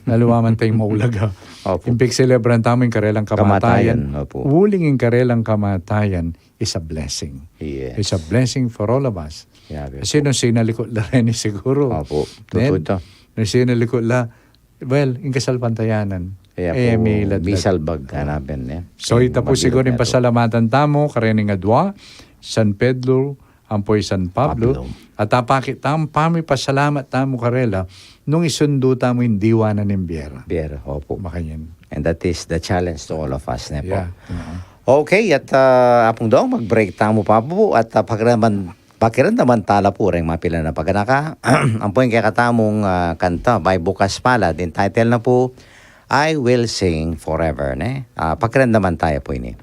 Aliwa man tayang maulaga. Opo. Ing pigselebran tamu ing karelang kamatayan. Kamatayan, opo. Uling ing karelang kamatayan is a blessing. Yes. It's a blessing for all of us. Yabe. Kasi pu, nung sinalikut la reni siguru. Opo. Then, tutu ita. Nung sinalikut la, well, ing kasalpantayanan, e, pu, miladlad. Misalbag, anapen, e. So, ita pu siguru ing pasalamatan tamu, karening adwa, San Pedro, ampo i San Pablo, Pablo. At apakit tamu, pamipasalamat tamu karela, nung isundu tamu ing diwa na ning bie ra. Bie ra, opo. Makanyan. And that is the challenge to all of us, ne pu? Yeah. Uh-huh. Okay, at, ah, Apung Dong, mag-break tamu pa pu, at, ah, pakiramdaman, pakiramdaman tala pu reng mapilan a paganaka. Ampo ing kekatamung, ah, kanta, By Bukas Palad, ing title na pu, I Will Sing Forever, ne? Ah, pakiramdaman taya pu ini.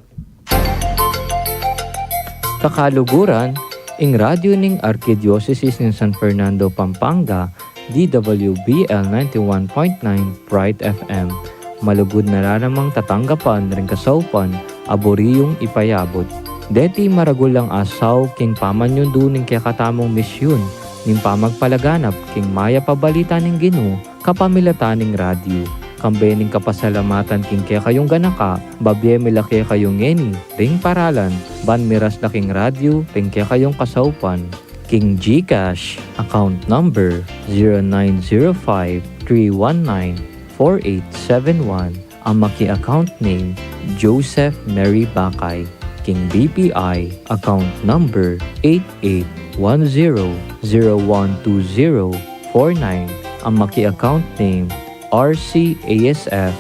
Kakaluguran, ing radyu ning Arkidiosesis ning San Fernando, Pampanga, D W B L ninety-one point nine Bright F M. Malugud na la namang tatanggapan ring kasaupan a buri yung ipayabut. Deti maragul lang asaw king pamanyundu ning kekatamung misyun ning pamagpalaganap king mayap a balita ning Ginu kapamilatan ning radyu. Kambe ning kapasalamatan king kekayung ganaka, babie mi la kekayu ngeni ring paralan ban miras la king radyu ring kekayung kasaupan. King GCash, account number zero nine zero five three one nine four eight seven one, a maki-account name Joseph Mary Bakay. King BPI, account number eight eight one zero zero one two zero four nine, a maki-account name RCASF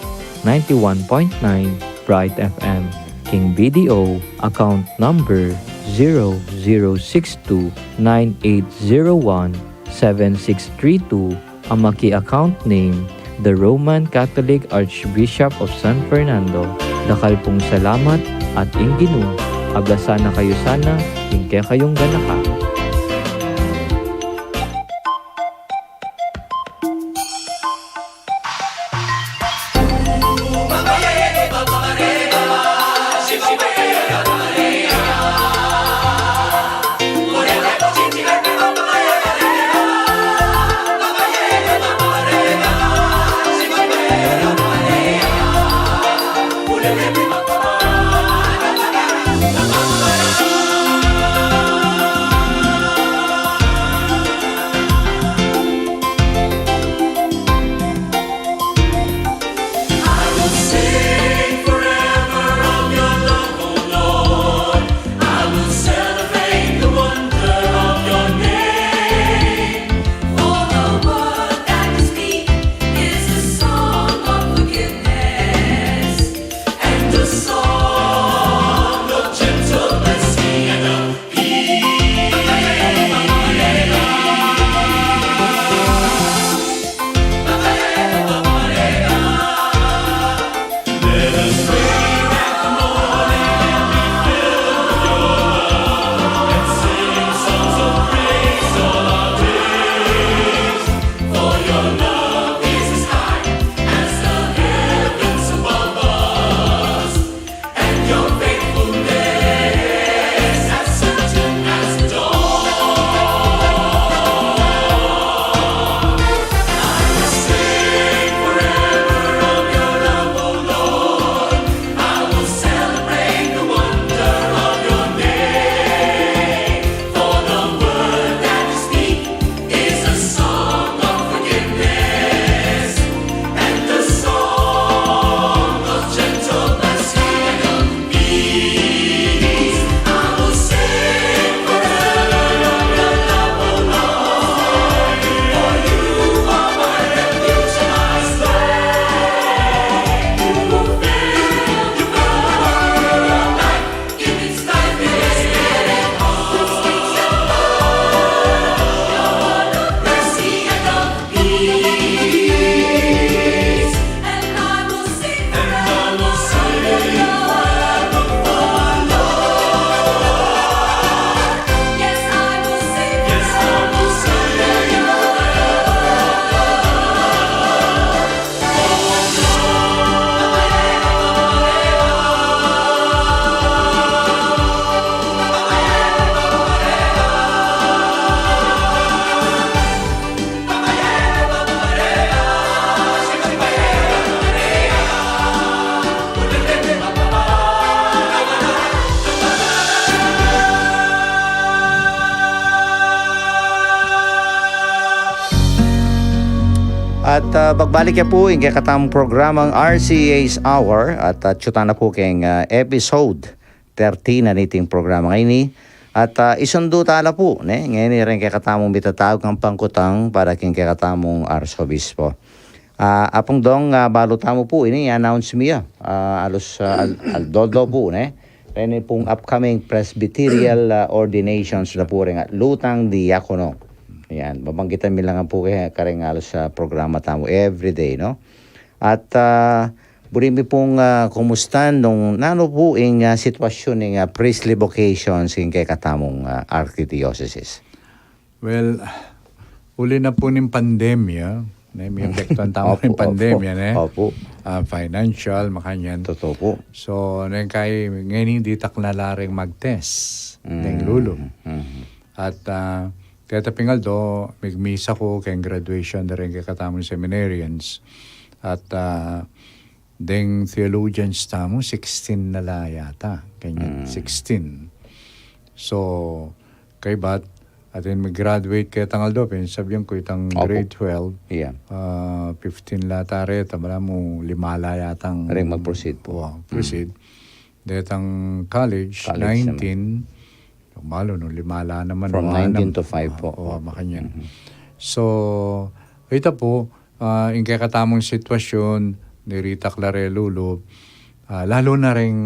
ninety-one point nine Bright FM. King BDO, account number zero zero six two nine eight zero one seven six three two, a maki-account name, The Roman Catholic Archbishop of San Fernando. Dakal pung salamat at ing Ginu agasana kayu sana king kekayung ganaka. At, ah, magbalik ya pu ing kekatamung programang R C A's Hour at, ah, atyu tana pu keng, ah, episode thirteen na niting programa ngeni. At, ah, isundu tala pu, ne, ngeni reng kekatamung mitataug a pangkutang para keng kekatamung arsobispo. Ah, Apung Dong, ah, balu tamu pu ini, i-announce mi ya. Ah, alus, ah, al-, aldo-aldo pu, ne. Reni pung upcoming presbyterial, ah, ordinations na pu reng atlutang diakono. Yan, babanggitan mi la ngan pu kaya kareng alus, ah, programa tamu everyday, no? At, ah, buri mi pung, ah, kumustan nung nanu pu ing, ah, sitwasyun ning, ah, priestly vocations king kekatamung, ah, archidioceses. Well, uli na pu ning pandemya, ne, mi apektuan tamu ning pandemya, ne? Opo. Ah, financial, makanyan. Totoo pu. So, neng kai, ngeni ditak na la reng mag-test, neng lulu. Mm. At, ah, keta pin aldo, migmisa ku keng graduation da reng kekatamung seminarians. At, ah, deng theologians tamu, sixteen na la yata. Kanyan, sixteen. So, kaybat, atin mag-graduate ketang aldo, pin sabian ku itang grade twelve, ah, fifteen la yata reta, balamu lima la yatang reng mag-proceed pu. Wa, proceed. Detang college, nineteen. Balu, no, lima la naman, from nineteen to five pu. O, makanyan. So, ita pu, ah, ing kekatamung sitwasyun, diritak la re lulu, ah, lalu na reng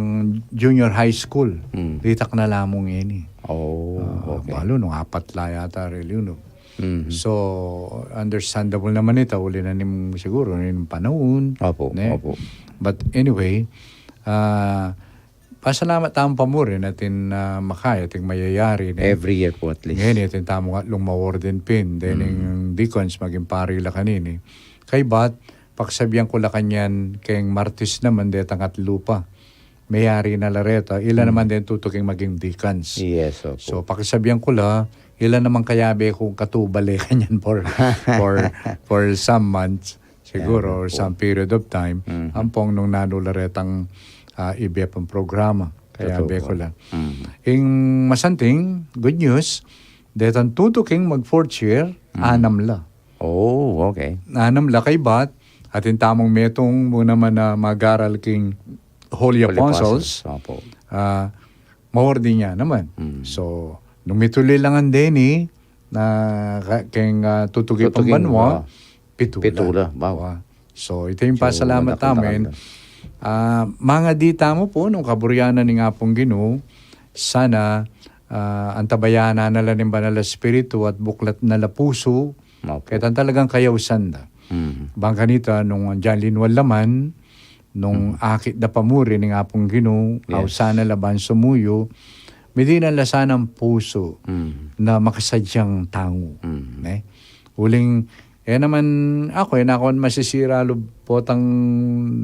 junior high school, ditak na la mu ngeni. Oh, okay. Balu, nung apat la yata re lulu. So, understandable naman ita, uli na ning siguru, ning panaun. Opo, ne? Opo. But anyway, ah, pasalamat tamu pa mu rin atin, ah, makaya, atin mayayari, ne? Every year pu at least. Ngeni, atin tamung atlung ma-ordain pin, then ing deacons, maging pari la kanini. Kaybat, pakisabian ku la kanyan, keng Martis naman, detang atlu pa. Mayari na la reta, ila naman den tutuking maging deacons. Yes, opo. So, pakisabian ku la, ila naman kayabe kung katubale kanyan for, for, for some months, siguro, or some period of time, ampong nung nanu la retang, ah, ibie pang programa. Kayabe ku la. Ing masanting, good news, detang tutuking mag-fourth year, anam la. Oh, okay. Anam la kaybat, atin tamung metung mu naman a mag-aral king Holy Apostles. Opo. Ah, ma-ordain ya naman. So, nung mituli la ngan deni, na ka-, keng, ah, tutuki pang banua, pitu la. Pitu la, wow. So, ita ing pasalamat tamu. Ah, mangadi tamu pu, nung kaburian na ning Apung Ginu, sana, ah, antabayanan na la ning Banal a Espiritu at buklat na la pusu, Opo. Keta talagang kayausan da. Bang kanita, nung andiyan linwal laman, nung akit da pa mu rin ning Apung Ginu, ausan na la ban sumuyu, midinan la sanang pusu na makasadyang tangu. Ne? Uling, e naman aku, e na aku masisira lub potang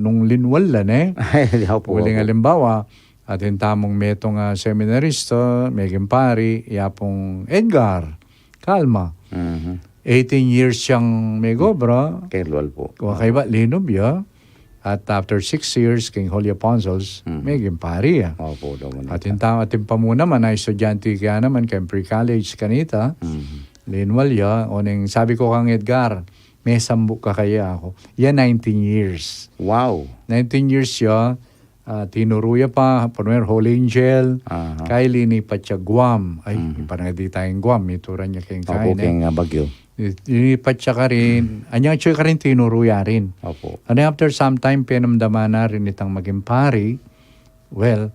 nung linwal la, ne? Ay, opo, uling alimbawa, atin tamung metung a seminarista, meging pari, i Apung Edgar Calma. Eighteen years yang megobra. Keng linwal pu. Wa kaybat linub ya. At after six years, keng Holy Apostles, meging pari ya. Opo, dominita. Atin ta-, atin pa mu naman a estudyante kaya naman, keng pre-college kanita, linwal ya, o neng sabi ku kang Edgar, mesambu ka kaya aku. Ya nineteen years. Wow. Nineteen years ya, ah, tinuru ya pa, primer Holy Angel, kaya linipat ya Guam. Ay, panagadi tayang Guam, mituran ya keng kain, eh. Keng, ah, Baguio. Linipat ya karin, anyang atyu karin tinuru ya rin. Opo. And after some time, penamdaman na rin itang maging pari. Well,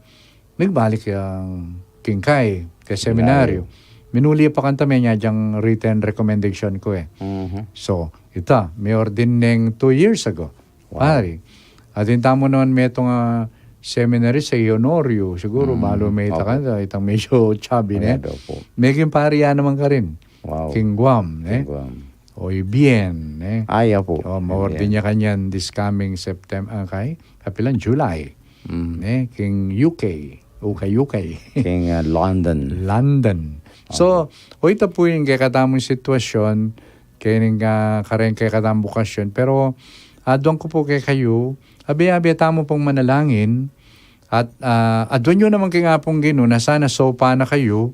nagbalik yang keng kai, keng seminaryo. Minuli ya pa kanita, menya dyang written recommendation ku, eh. So, ita, mi-ordain neng two years ago. Wow. Pari. Atin tamu naman metung a seminary sa Honorio, siguru, balu me ita kanita, itang medyo chubby, ne? Meging pari ya naman karin. Wow. Keng Guam, ne? Keng Guam. O, i Bien, ne? Ay, opo. O, ma-ordain ya kanyan this coming September, ah, kay? Kapilan, July. Ne? Keng U K. U K, U K. Keng, ah, London. London. So, o, ita pu ing kekatamung sitwasyon, keng, ah, kareng kekatamung bukasyon. Pero, aduan ku pu kekayu, abe-abe tamu pung manalangin, at, ah, aduan yu naman keng Apung Ginu, na sana saupan na kayu,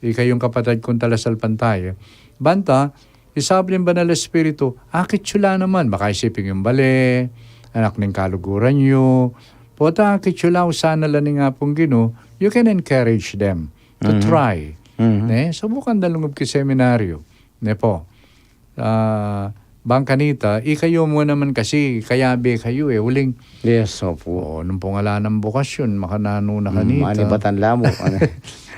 ikayung kapatad kung talasalpantaya. Banta, Isabi ning Banal Espiritu, akit yu la naman, baka isipin yung bale, anak ning kaluguran yu. Pota akit yu la, usan na la ning Apung Ginu, you can encourage them to try. Ne? Subukan da lungub ki seminaryo. Ne po? Ah, bang kanita, ikayu mu naman kasi, kayabe kayu e, uling, Yes, opo. O, nung pung ala nang bukasyon, makananu na kanita. Manibatan la mu. Ano?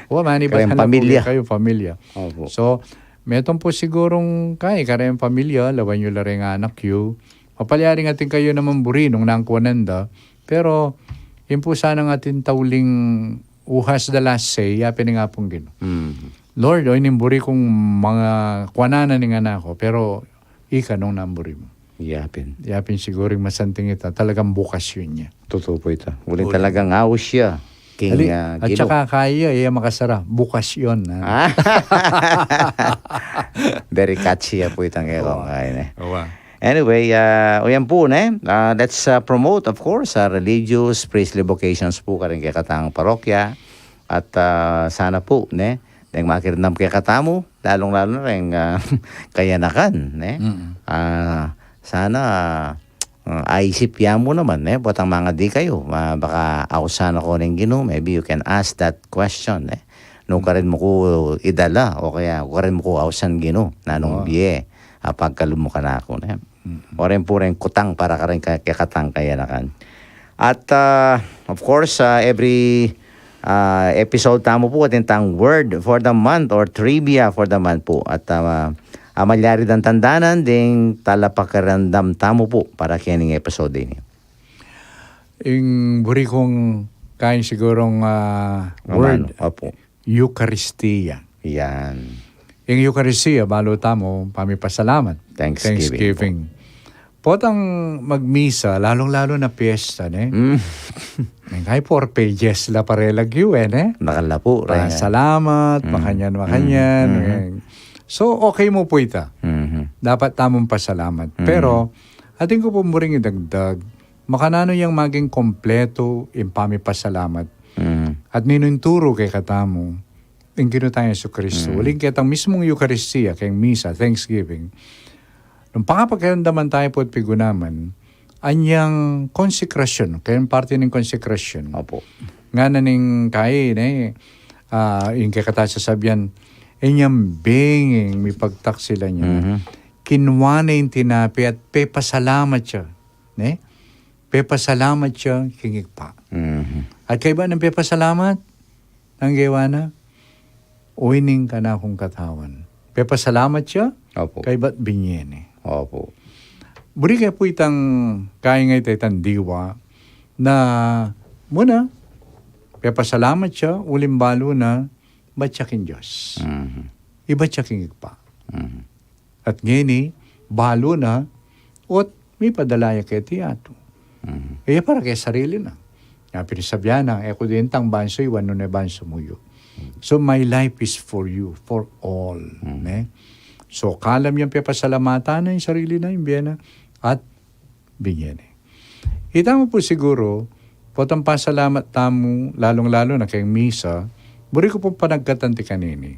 O, manibatan la mu kayu, pamilya. Opo. So, metung pu sigurung kay, kareng pamilya, lawan yu la reng anak yu. Mapalyaring atin kayu naman buri nung nangkuanan da. Pero, yun pu sanang atin tauling uhas da la se, yapin ning Apung Ginu. Lord, o, ining buri kung makuanan na ning anak ku, pero ika nung nang buri mu. Yapin. Yapin sigurung masanting ita, talagang bukasyon ya. Tutu pu ita. Uling talagang aus ya. King, ah, Ginu. At saka kaya, iya makasara. Bukasyon. Ah. Very catchy ya pu itang kekong kain e. Anyway, ah, o yan pu, ne? Ah, let's ah, promote, of course, ah, religious, priestly vocations pu karing kekatang parokya. At ah, sana pu, ne? Deng makiramdam kekatamu, lalung-lalu na reng ah, kayanakan, ne? Ah, sana ah, aisip ya mu naman, ne? Potang mangadi kayu, ah, baka ausan na ku ning Ginu, maybe you can ask that question, ne? Nukarin mu ku idala, o kaya nukarin mu ku ausan, Ginu, nanung bie a pagkalub mu kanaku, ne? Oren pu reng kutang para karing kekatang kayanakan. At ah, of course, ah, every ah, episode tamu pu atin tang word for the month or trivia for the month pu. At ah, malyari dang tandanan ding talapakiramdam tamu pu para kening episode ini. Ing buri kung kain sigurung ah, word, Eukaristia. Yan. Ing Eukaristia, balu tamu, pamipasalamat. Thanksgiving. Potang magmisa, lalung-lalu na piyesta, ne? Neng kay four pages la pare lagyu e, ne? Nakalapu, pasalamat, makanyan, makanyan. So, okay mu pu ita. Dapat tamung pasalamat. Pero, atin ku pu muring idagdag, makananu yang maging kompletu ing pamipasalamat. At ninu ing turu kekatamu ing Ginu tang Jesucristo. Uling ketang mismung Eukaristia, keng misa, Thanksgiving. Nung pangapakiramdaman tayu pu at pigunaman, anyang konsekrasyon, keng parte ning konsekrasyon. Opo. Ngana ning kai, ne, ah, ing kekatang sasabian, inyang benging mipagtaksilan ya. Kinua ne ing tinape at pepasalamat ya. Ne? Pepasalamat ya king Ibpa. At kaybat nang pepasalamat, nanu ing gewa na, o, ini ing kanakung katawan. Pepasalamat ya, kaybat binye ne. Opo. Buri ke pu itang kaingay ta itang diwa na muna, pepasalamat ya, uling balu na, ibat ya king Dios. Ibat ya king Ibpa. At ngeni, balu na, ot mipadala ya keti yatu. E ya para keng sarili na. Nya pin sabyan na, e ku dintang bansa yu, anu ne bansa mu yu. So my life is for you, for all. Ne? So kalam yang pepasalamatan na ing sarili na, ing bie na, at binye ne. Itamu pu siguru, potang pasalamat tamu, lalung-lalu na keng misa, buri ku pung panagkatan ti kanini.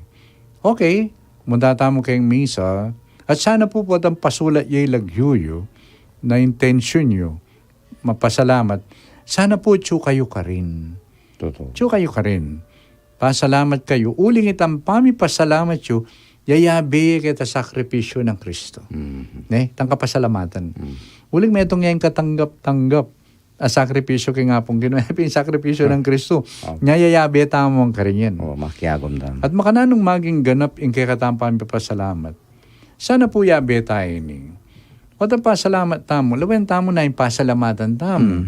Okay, munta tamu keng misa, at sana pu potang pasulat ye ing lagyu yu, na intensyun yu, mapasalamat, sana pu atyu kayu karin. Atyu kayu karin. Pasalamat kayu. Uling itang pamipasalamat yu, yayabe ya keta sakripisyu nang Kristo. Ne? Itang kapasalamatan. Uling metung yang katanggap-tanggap a sakripisyu king Apung Ginu, e pin sakripisyu nang Kristo. Nya yayabe tamu karin yan. At makananung maging ganap ing kekatang pamipasalamat. Sana pu yabe tamu ini. Potang pasalamat tamu, lawen tamu na ing pasalamatan tamu.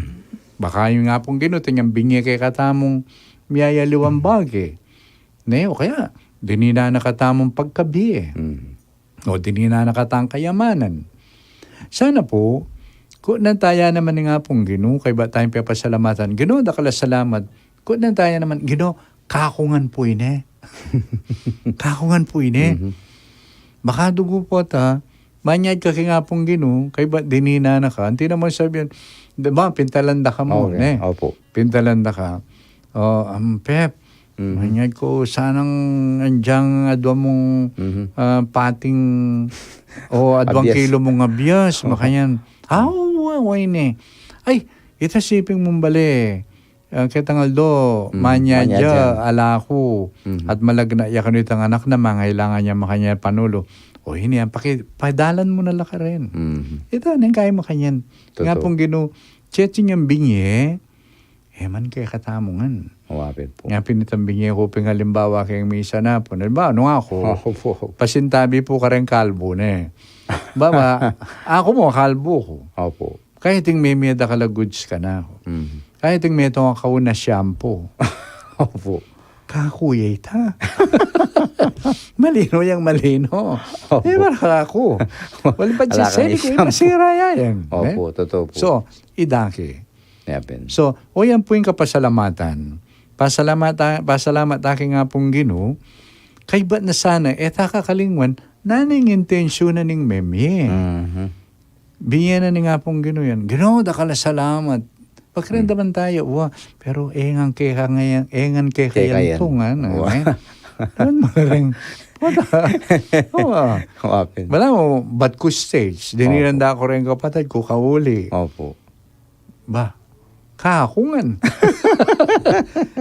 Baka ing Apung Ginu, inyang binye kekatamung miyayaliwang bage. Ne, o kaya, dininan na katamung pagkabie. O dininan na katang kayamanan. Sana pu, kutnan taya naman ning Apung Ginu, kaybat tayang pepasalamatan. Ginu, dakal a salamat. Kutnan taya naman, Ginu, kaku ngan pu ini. Kaku ngan pu ini. Baka dugu pu ata, manyad ka king Apung Ginu, kaybat dininan na ka. Anti naman sabian, di ba, pintalan da ka mu, ne? Opo. Pintalan da ka. O, am, Pep, Mhm. Manyad ko, sanang andyang adwa mung, Mhm. ah, pating o adwang Abyas. kilo mung abyas, Oho. makanyan. Ah, oo, oo, ini. Ay, ita siping mung bale. Ah, ketang aldo, Mm, manyad manyad ya, ya. ala ku. Mhm. At malagna ya kanu itang anak na mangailangan ya makanyan panulu. O, ini yan, paki-, padalan mu na la karin. Mhm. Ita, neng kaya makanyan. Totoo. Nga pung Ginu, chechi niyang binye, e man kekatamu ngan. Wa pin pu. Nga pin itang binye ku pin halimbawa keng misa na pu. Halimbawa, nung aku, Opo. pasintabi pu kareng kalbu ne. Baba, aku mu, kalbu ku. Opo. Kaya ting memie dakal a goods kanaku. Mhm. Kaya ting metung a kaun a shampoo. Opo. Kaku ya ita. Malino yang malino. Opo. E, para kaku. Wala pa Ala kang shampoo. Masira ya yan. Opo, Eh? totoo pu. So, idake. Yapin. So, o yan pu ing kapasalamatan. Pasalamata-, pasalamat ta keng Apung Ginu, kaybat na sana, e ta kakalingwan, nanu ing intensyunan ning memie. Mhm. Binye na ning Apung Ginu yan. Ginu, dakal a salamat. Pakiramdaman Hmm. tayo, wa, pero engan keka ngayan, engan keka Keka yan yan. tungan, Wa. eh. Ano mo rin? Wa. Wa pin. Wala mo, bat ku stage. Dininan Opo. da ku rin kapatid ku, kauli. Opo. Ba, kaku ngan.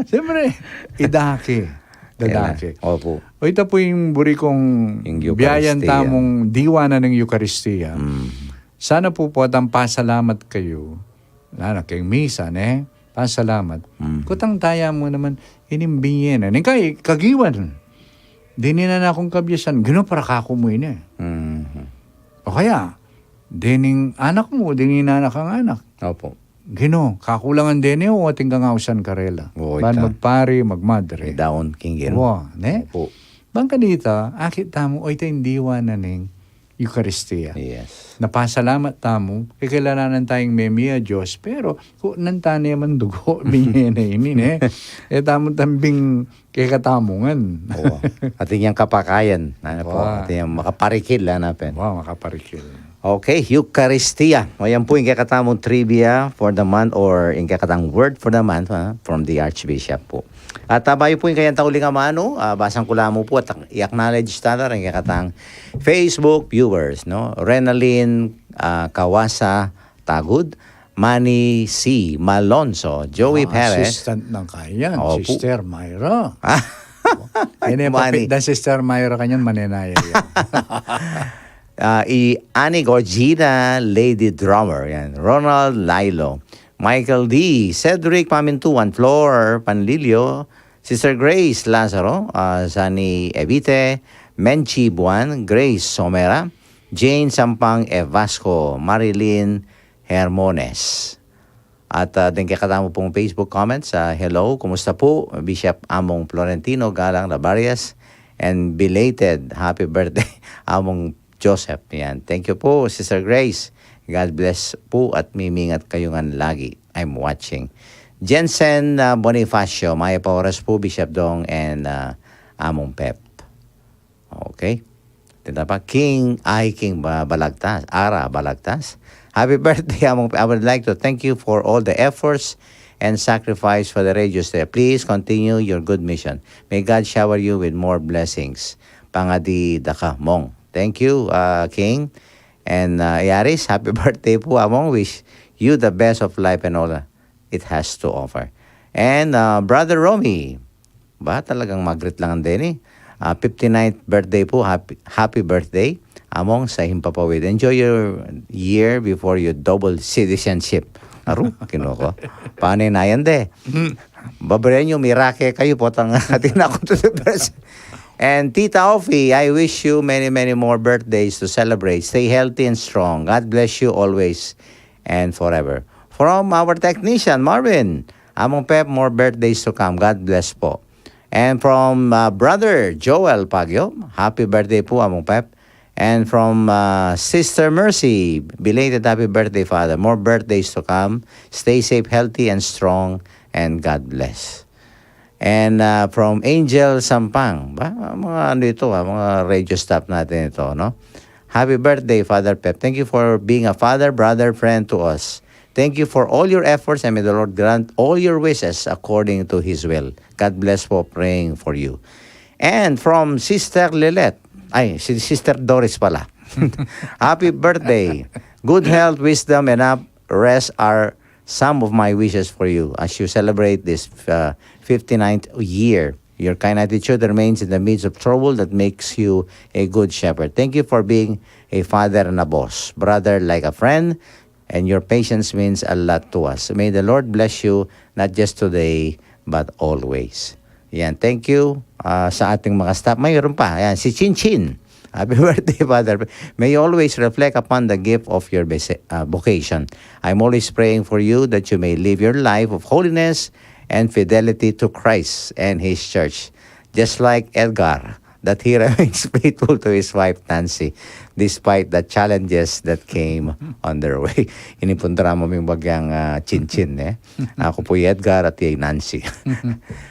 Siyempre, idake. Dadake. Kailan? Opo. O, ita pu ing buri kung Ing biayan Eukaristia. tamung diwa na ning Eukaristia. Mm. Sana pu potang pasalamat kayu. Lalo keng misa, ne? Pasalamat. Mm. Kutang taya mu naman, ining binye na. Ning kay, kagiwan. Dininan na kung kabiasan. Ginu, para kaku mu ini. Mhm. O kaya, dening anak mu, dening anak kang anak. Opo. Ginu, kakulangan deni o atin kang ausan karela. Oo, Ban ita. magpari, magmadre. Idaun king Ginu. Wa, ne? Opo. Ban kanita, akit tamu, o ita ing diwa na ning Eukaristia. Yes. Napasalamat tamu, kekilalanan tayung memie a Dios, pero ku-, nan tane man dugo, binye na ini, ne? E tamu tambing kekatamu ngan. Oo. Atin yang kapakayan, ano po, Wa. atin yang makaparikil, ano, pen. Wa, makaparikil. Okay, Eukaristia. O, yan po ing kekatamung trivia for the month or ing kekatang word for the month, ha, from the Archbishop po. At, ah, bayu po ing kayang tauling amanu, ah, basang ku la mu po at i-acknowledge tala ring kekatang Facebook viewers, no? Renalyn, ah, Kawasa Tagud, Manny C. Malonzo, Joey Ah, Perez. assistant ng kayan, Opo. Sister Myra. Ini Manny. papit na Sister Myra kanyan, manenaya yan. Ah, i Annie Gorgina, Lady Drummer, yan. Ronald Lailo, Michael D, Cedric Pamintuan, Flor Panlilio, Sister Grace Lazaro, ah, Sani Evite, Menchi Buan, Grace Somera, Jane Sampang Evasco, Marilyn Hermones. At, ah, deng kekatamu pung Facebook comments, ah, hello, kumusta po? Bishop Among Florentino Galang Labarias, and belated happy birthday, Among Joseph. Yan. Thank you po, Sister Grace. God bless po at mimingat kayu ngan lagi. I'm watching. Jensen, ah, Bonifacio, mayap a oras po, Bishop Dong and, ah, Among Pep. Okay. Tinda pa, King, ay, King Ba-, Balagtas. Ara Balagtas. Happy birthday, Among. I would like to thank you for all the efforts and sacrifice for the radio station. Please continue your good mission. May God shower you with more blessings. Pangadi da ka, Mong. Thank you, uh, King. And, uh, Yaris, happy birthday po, Among. Wish you the best of life and all it has to offer. And, uh, Brother Romy, ba, talagang magrit lang ang deni. Ah, fifty-ninth birthday po. Happy, happy birthday, Among, sa himpapawid. Enjoy your year before you double citizenship. Aru, kinuko. Paano na yan, de? Babrenyo, mirake kayu, potang atin ako to the best. And Tita Ofi, I wish you many, many more birthdays to celebrate. Stay healthy and strong. God bless you always and forever. From our technician, Marvin, Among Pep, more birthdays to come. God bless po. And from, uh, Brother Joel Pagyo, happy birthday po, Among Pep. And from, uh, Sister Mercy, belated happy birthday, Father. More birthdays to come. Stay safe, healthy, and strong. And God bless. And, uh, from Angel Sampang, ba? Mga ano ito, ah, mga radio staff natin ito, no? Happy birthday, Father Pep. Thank you for being a father, brother, friend to us. Thank you for all your efforts and may the Lord grant all your wishes according to His will. God bless for praying for you. And from Sister Lilet, ay, si Sister Doris pala. Happy birthday. Good health, wisdom, and up rest are some of my wishes for you as you celebrate this uh, fifty-ninth year. Your kind attitude remains in the midst of trouble that makes you a good shepherd. Thank you for being a father and a boss, brother like a friend, and your patience means a lot to us. May the Lord bless you not just today, but always. Yan, thank you ah, sa ating mga staff. Mayroon pa, yan, si Chin Chin. Happy birthday, Father. May you always reflect upon the gift of your bese- uh, vocation. I'm always praying for you that you may live your life of holiness and fidelity to Christ and His church, just like Edgar, that he remains faithful to his wife Nancy despite the challenges that came on their way. Ini pung drama ming bagyang ah, Chin Chin, eh. Aku pu i Edgar at i Nancy.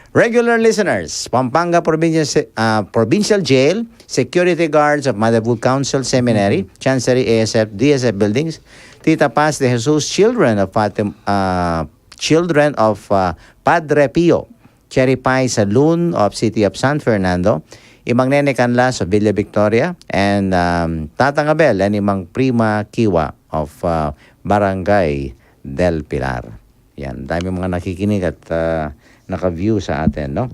Regular listeners, Pampanga Provincial, Se- ah, Provincial Jail, security guards of Motherhood Council Seminary, Chancery, A S F, D S F buildings, Tita Paz de Jesus, children of Fatim, ah, children of ah, Padre Pio, Cherry Pie Saloon of City of San Fernando, Imang Nene Canlas of Villa Victoria, and um, Tatang Abel and Imang Prima Kiwa of ah, Barangay del Pilar. Yan, dami mga nakikinig at ah, naka-view sa atin, no?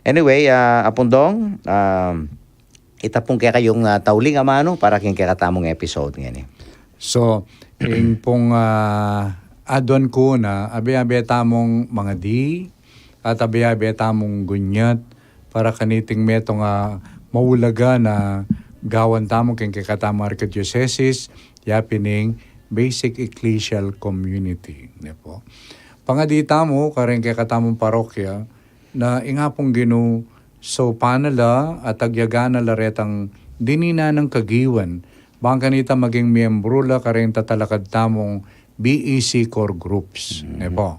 Anyway, ah, Apundong, um, ita pung kekayung ah, tauling amanu para king kekatamung episode ngeni. So, ing pung ah, adwan ku na, abe-abe tamung mangadi, at abe-abe tamung gunyat, para kaniting metung a maulaga na gawan tamu king kekatamung arkidiosesis, ya pin ing basic ecclesial community, ne pu. Pangadi tamu karing kekatamung parokya, na ing Apung Ginu saupan na la at agyagan na la retang dininan nang kagiwan, bang kanita maging miyembru la karing tatalakad tamung B E C core groups, ne pu.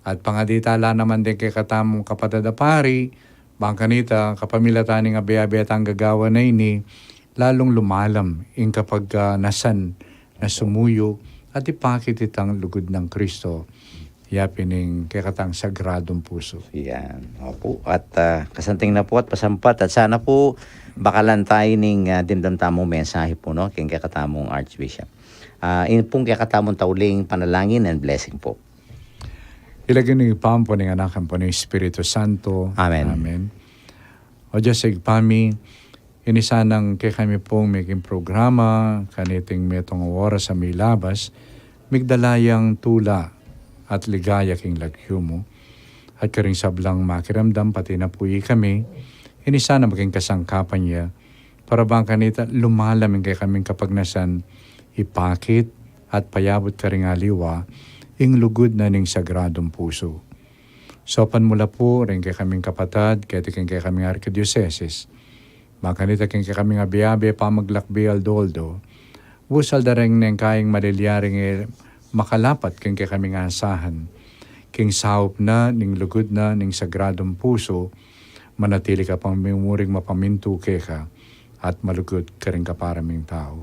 At pangadi ta la naman ding kekatamung kapatad a pari, bang kanita kapamilatan ning abe-abe tang gagawan a ini, lalung lumalam ing kapagnasan na sumuyu at ipakit itang lugud nang Kristo, ya pin ing kekatang sagradung pusu. Yan. Opu. At ah, kasanting na pu at pasampat at sana pu bakalan tayu ning ah, dimdam tamung mensahe pu, no, king kekatamung Archbishop. Ah, ini pung kekatamung tauling panalangin and blessing pu. King lagyu ning Ibpa, ampo ning Anak, ampo ning Espiritu Santo. Amen. Amen. O Dios, Ibpa mi, ini sanang kekami pung meking programa, kaniting metung a oras a milabas, migdala yang tula at ligaya king lagyu mu. At karing sablang makiramdam, pati na pu ikami, ini sana maging kasangkapan ya, para bang kanita lumalam ing kekaming kapagnasan, ipakit at payabut karing aliwa, ing lugud na ning sagradung pusu. Saupan mu la pu ring kekaming kapatad, keti king kekaming arkidiosesis. Bang kanita king kekaming abe-abe pamaglakbe aldo-aldo, busal da ring neng kayang malilyaring e makalapat king kekaming asahan. King saup na, ning lugud na, ning sagradung pusu, manatili ka pang mumuring mapamintu keka, at malugud karing kapara ming tau.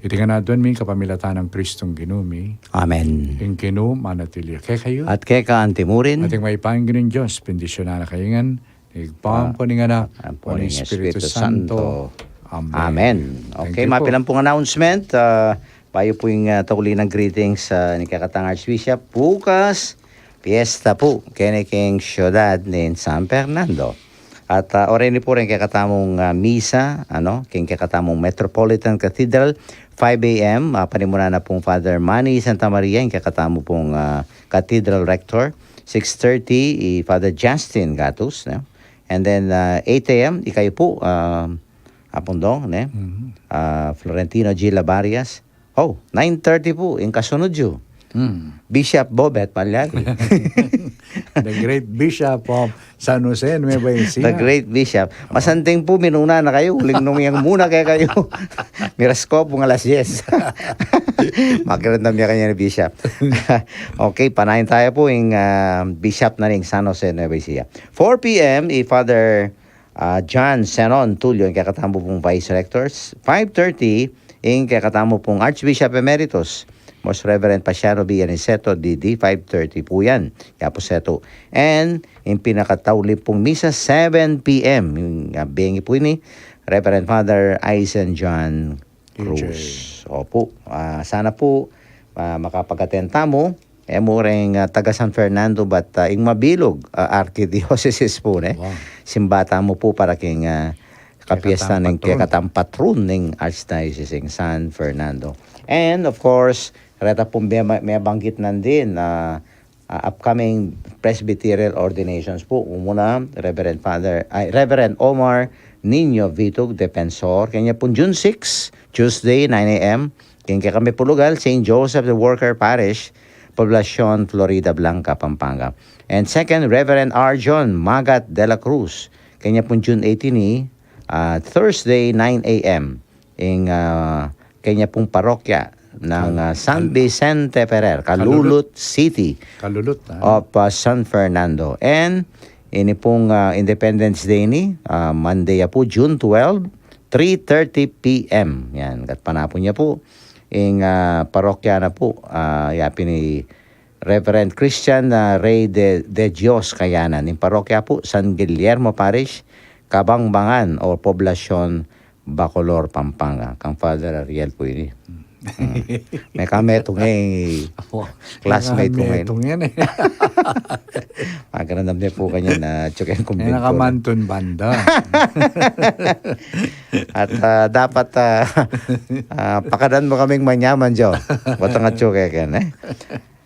Iti ngan aduan mi kapamilatan nang Kristong Ginu mi. Amen. Ing Ginu manatili ya kekayu. At keka antimurin. At ing mayupayang Ginung Dios, bendisyunan na kayu ngan, ning Ibpa, ampo ning Anak, ampo ning Espiritu Santo. Amen. Amen. Thank you pu. Okay, mapilan pung announcement. Ah, bayu pu ing ah, tauling greetings ah, ning kekatang Archbishop. Bukas, piesta pu keni king syudad ning San Fernando. At ah, oreni pu ring kekatamung ah, misa, ano, king kekatamung Metropolitan Cathedral, five a.m. Ah, panimunan na pung Father Manny Santa Maria, ing kekatamu pung ah, Cathedral Rector. Six thirty, i Father Justin Gatus, no? And then ah, eight a.m., ikayu pu, ah, Apundong, ne? Ah, Florentino G. Labarias. Oh, nine thirty pu ing kasunud yu. Bishop Bobet Malyari. The great Bishop of San Jose Nueva Ecija. The great Bishop. Masanting pu, minuna na kayu. Uling nung yang muna kekayu, miras ku pung alas diyes. Makiramdam ya kanyan ning Bishop. Okay, panayan taya pu ing ah, Bishop na ning San Jose Nueva Ecija. Four p.m., i Father ah, John Senon Tulio, ing kekatamu pung Vice Rectors. Five thirty, ing kekatamu pung Archbishop Emeritus, Most Reverend Pasiano B. Aniceto, D D, five thirty po yan. Kaya po seto. And, yung pinakatauli pong misa, seven P M. Yung, ah, bengi po ini, Reverend Father Eisen John Cruz. Opo. Ah, sana po, ah, makapag-attend tamu. E mu ring, ah, taga San Fernando, but, ah, ing mabilug, ah, arkidiocese po, ne? Wow. Simba tamu po para king, ah, kapiesta ning kekatang patron ning Archdiocese ing San Fernando. And, of course, reta pong me-, mebanggit nandin, ah, ah, upcoming presbyterial ordinations po. Umuna, Reverend Father, ay, Reverend Omar Niño Vitug, Defensor. Kanya pong June six, Tuesday, nine A M. King kekami pong lugal, Saint Joseph the Worker Parish, Poblacion, Floridablanca, Pampanga. And second, Reverend Arjon Magat de la Cruz. Kanya pong June eighteen, ah, Thursday, nine A M. Ing, ah, kanya pong parokya ng, ah, San Vicente Ferrer, Calulut City of, ah, San Fernando. And ini pong, ah, Independence Day ini, ah, Monday ya po, June twelve, three thirty P M. Yan, kat panapun ya po. Ing, ah, parokya na po, ah, yapin ni Reverend Christian, ah, Rey de, de Dios Kayanan. Ing parokya po, San Guillermo Parish, Kabangbangan o Poblacion, Bacolor, Pampanga. Kang Father Ariel po ini. Hmm. Mekametung e, classmate ku ngayon. Mekametung yan e. Magaranam ne po kanyan, ah, tsuke kumbento na. Nakamantun banda. At, ah, dapat, ah, ah, pakadan mu kaming manyaman, Jo. Bota nga tsuke ken e.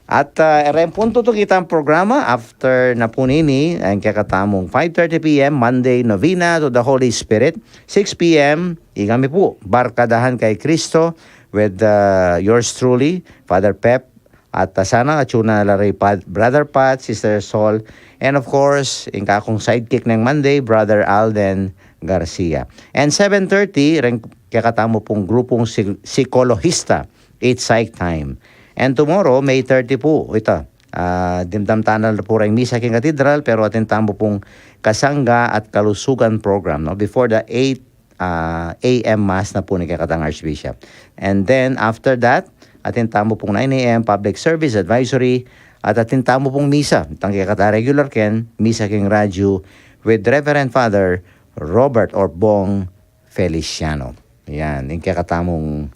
At, ah, e ren pung tutukitan programa, after na po nini, ing kekatamung five thirty P M, Monday Novena to the Holy Spirit, six P M, ikami po, Barkadahan kay Kristo, with, ah, yours truly, Father Pep, at, ah, sana atyu na la rey Brother Pat, Sister Sol, and of course, ing kakung sidekick neng Monday, Brother Alden Garcia. And seven thirty, ren kekatamu pung grupung psik-, psikolohista, It's Psych Time. And tomorrow, May thirty po, ita, ah, dimdam tana la pu reng misa king katedral, pero atin tamu pung kasangga at kalusugan program, no? Before the eight, ah, A M Mass na pu ning kekatang Archbishop. And then, after that, atin tamu pung nine A M public service advisory, at atin tamu pung misa, itang kekatang regular ken, misa king radyu with Reverend Father Robert Orbong Feliciano. Yan, ing kekatamung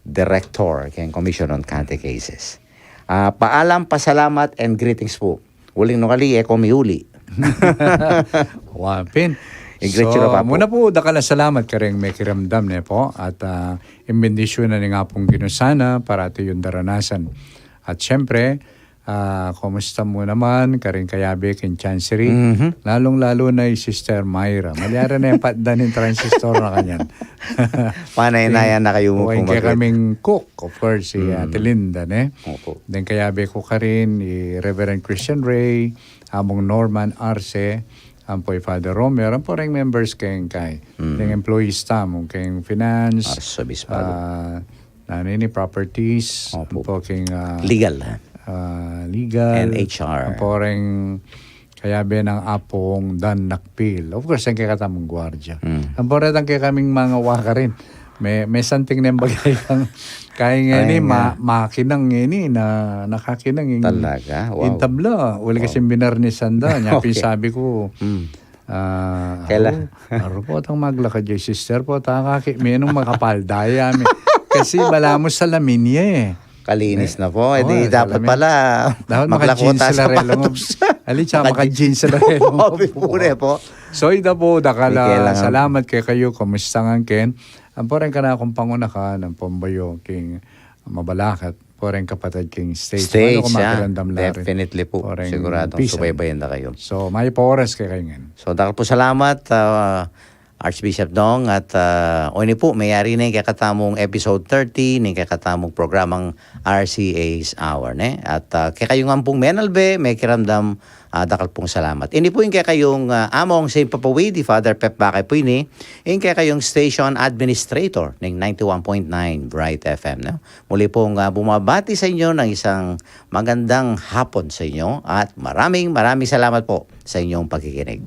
director keng Commission on Catechesis. Ah, paalam, pasalamat, and greetings po. Uling nung ali, e ko miuli. Wa pin. So, muna po, dakal a salamat kareng mekiramdam ne po. At, ah, ing bendisyun na ning Apung Ginu sana, parati yung daranasan. At siyempre, ah, kumusta mu naman kareng kayabe king Chancery? Mhm. Lalung-lalu na i Sister Myra. Malyari na yang patdan ing transistor na kanyan. Panay na yan na kayu mu. Ing kekaming cook, of course, si Ate Linda, ne? Opo. Then kayabe ku karin, i Reverend Christian Ray, Among Norman Arce, ampo i Father Romer, ampo reng members keng kai. Mm. Deng employees tamu, keng finance, Arsobispo. Ah, nanu ini, properties, opo. Ampo keng, ah, legal, ha? Ah, legal. And H R. Ampo reng kayabe nang Apung Dan Nakpil. Of course, ang kekatamung guardia. Mm. Ampo retang kekaming mangawa karin. May, may something na yung bagay kang, kaya nga ini, ma-, makinang ini, na, nakakinang yung, talaga? Wow. Yung tabla, uli kasi binarnisan da. Nya, okay. Pin sabi ku, mm. Ah, kaila? Aru, aru po, tang maglakad ya, sister po, takaki, menung makapalda ya, mi. Kasi balamu salamin ya, e. Kalinis na po. E, di dapat pala, dapat maka-jeans sila relung. Ali, tsaka maka-jeans sila relung. Opo, opo, opo. So, ita po, dakal a salamat kekayu, kumusta ngan ken? Ampo reng kanakung pangunakan, ampo bayu king mabalakat, ampo reng kapatad king States. States, makiramdam la rin. Definitely po. Siguradung subaybayan da kayu. So, mayap a oras kekayu ngan. So, dakal pung salamat, ah, Archbishop Dong, at, ah, o ini po, mayari na ing kekatamung episode thirty ning kekatamung programang R C A's Hour, ne? At, ah, kekayu ngan pung menalbe, mekiramdam, ah, dakal pung salamat. Ini po ing kekayung, ah, among sipapawid, i Father Pep Bakay po ini, ing kekayung station administrator ning ninety-one point nine Bright F M, no? Muli pong, ah, bumabati sa inyo ng isang magandang hapon sa inyo at maraming, maraming salamat po sa inyong pakikinig.